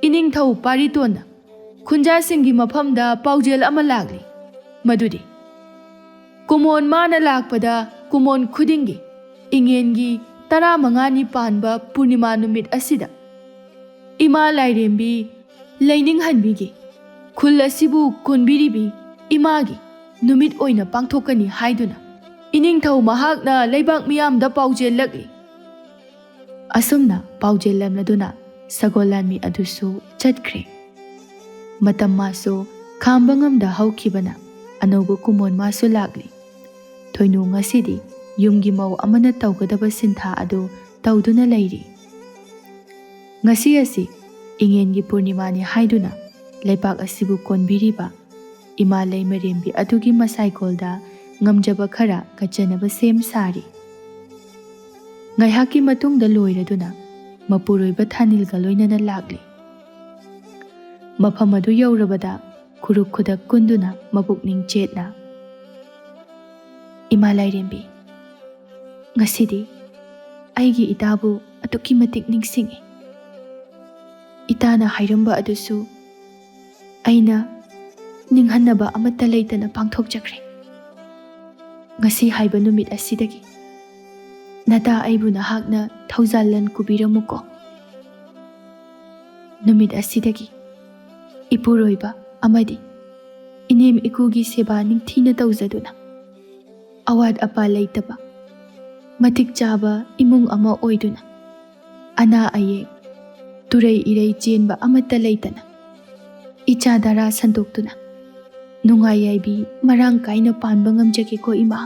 ꯏꯅꯤꯡꯊꯧ ꯄꯥꯔꯤꯇꯣꯟꯅ ꯈꯨꯟꯖꯥꯁꯤꯡꯒꯤ ꯃꯐꯝꯗ ꯄꯥꯎꯖꯦꯜ ꯑꯃ ꯂꯥꯛꯂꯤ꯫ ꯃꯗꯨꯗꯤ ꯀꯨꯃꯣꯟ ꯃꯥꯅ ꯂꯥꯛꯄꯗ ꯀꯨꯃꯣꯟ ꯈꯨꯗꯤꯡꯒꯤ ꯏꯉꯦꯟꯒꯤ ꯇꯔꯥꯃꯉꯥꯅꯤ ꯄꯥꯟꯕ ꯄꯨꯔꯅꯤꯃꯥ ꯅꯨꯃꯤꯠ ꯑꯁꯤꯗ ꯏꯃꯥ ꯂꯥꯏꯔꯦꯝꯕꯤ ꯂꯩꯅꯤꯡꯍꯟꯕꯤꯒꯤ ꯈꯨꯜ ꯑꯁꯤꯕꯨ ꯀꯣꯟꯕꯤꯔꯤꯕꯤ ꯏꯃꯥꯒꯤ ꯅꯨꯃꯤꯠ ꯑꯣꯏꯅ ꯄꯥꯡꯊꯣꯛꯀꯅꯤ ꯍꯥꯏꯗꯨꯅ ꯏꯅꯤꯡꯊꯧ ꯃꯍꯥꯛꯅ ꯂꯩꯕꯥꯛ ꯃꯤꯌꯥꯝꯗ ꯄꯥꯎꯖꯦꯜꯂꯛꯂꯤ꯫" ꯑꯁꯨꯝꯅ ꯄꯥꯎꯖꯦꯜꯂꯝꯂꯗꯨꯅ ꯁꯒꯣꯜ ꯂꯥꯟꯃꯤ ꯑꯗꯨꯁꯨ ꯆꯠꯈ꯭ꯔꯦ꯫ ꯃꯇꯝ ꯃꯥꯁꯨ ꯈꯥꯝꯕ ꯉꯝꯗ ꯍꯧꯈꯤꯕꯅ ꯑꯅꯧꯕ ꯀꯨꯃꯣꯟ ꯃꯥꯁꯨ ꯂꯥꯛꯂꯤ꯫ ꯊꯣꯏꯅꯨ ꯉꯁꯤꯗꯤ ꯌꯨꯝꯒꯤ ꯃꯧ ꯑꯃꯅ ꯇꯧꯒꯗꯕ ꯁꯤꯟꯊꯥ ꯑꯗꯨ ꯇꯧꯗꯨꯅ ꯂꯩꯔꯤ꯫ ꯉꯁꯤ ꯑꯁꯤ ꯏꯉꯦꯟꯒꯤ ꯄꯨꯔꯅꯤꯃꯥꯅꯤ ꯍꯥꯏꯗꯨꯅ ꯂꯩꯕꯥꯛ ꯑꯁꯤꯕꯨ ꯀꯣꯟꯕꯤꯔꯤꯕ ꯏꯃꯥ ꯂꯩꯃꯔꯦꯝꯕꯤ ꯑꯗꯨꯒꯤ ꯃꯁꯥꯏꯀꯣꯜꯗ ꯉꯝꯖꯕ ꯈꯔ ꯀꯠꯆꯅꯕ ꯁꯦꯝ ꯁꯥꯔꯤ꯫ ꯉꯥꯏꯍꯥꯛꯀꯤ ꯃꯇꯨꯡꯗ ꯂꯣꯏꯔꯗꯨꯅ ꯃꯄꯨꯔꯣꯏꯕ ꯊꯥꯅꯤꯜꯒ ꯂꯣꯏꯅꯅ ꯂꯥꯛꯂꯤ꯫ ꯃꯐꯝ ꯑꯗꯨ ꯌꯧꯔꯕꯗ ꯈꯨꯔꯨꯛ ꯈꯨꯗꯛ ꯀꯨꯟꯗꯨꯅ ꯃꯄꯨꯛꯅꯤꯡ ꯆꯦꯠꯅ, "ꯏꯃꯥ ꯂꯥꯏꯔꯦꯝꯕꯤ, ꯉꯁꯤꯗꯤ ꯑꯩꯒꯤ ꯏꯇꯥꯕꯨ ꯑꯗꯨꯛꯀꯤ ꯃꯇꯤꯛ ꯅꯤꯡꯁꯤꯡꯏ꯫ ꯏꯇꯥꯅ ꯍꯥꯏꯔꯝꯕ ꯑꯗꯨꯁꯨ ꯑꯩꯅ ꯅꯤꯡꯍꯟꯅꯕ ꯑꯃꯠꯇ ꯂꯩꯇꯅ ꯄꯥꯡꯊꯣꯛꯆꯈ꯭ꯔꯦ꯫ ꯉꯁꯤ ꯍꯥꯏꯕ ꯅꯨꯃꯤꯠ ꯑꯁꯤꯗꯒꯤ ꯅꯇꯥ ꯑꯩꯕꯨ ꯅꯍꯥꯛꯅ ꯊꯧꯖꯥꯜ ꯂꯟ ꯀꯨꯕꯤꯔꯝꯃꯨꯀꯣ꯫ ꯅꯨꯃꯤꯠ ꯑꯁꯤꯗꯒꯤ ꯏꯄꯨꯔꯣꯏꯕ ꯑꯃꯗꯤ ꯏꯅꯦꯝ ꯏꯀꯨꯒꯤ ꯁꯦꯕꯥ ꯅꯤꯡꯊꯤꯅ ꯇꯧꯖꯗꯨꯅ, ꯑꯋꯥꯠ ꯑꯄꯥ ꯂꯩꯇꯕ ꯃꯇꯤꯛ ꯆꯥꯕ ꯏꯃꯨꯡ ꯑꯃ ꯑꯣꯏꯗꯨꯅ, ꯑꯅꯥ ꯑꯌꯦꯛ, ꯇꯨꯔꯩ ꯏꯔꯩ ꯆꯦꯟꯕ ꯑꯃꯠꯇ ꯂꯩꯇꯅ ꯏꯆꯥ ꯗꯥꯔꯥ ꯁꯟꯗꯣꯛꯇꯨꯅ ꯅꯨꯡꯉꯥꯏ ꯌꯥꯏꯕꯤ ꯃꯔꯥꯡ ꯀꯥꯏꯅ ꯄꯥꯟꯕ ꯉꯝꯖꯒꯦꯀꯣ ꯏꯃꯥ꯫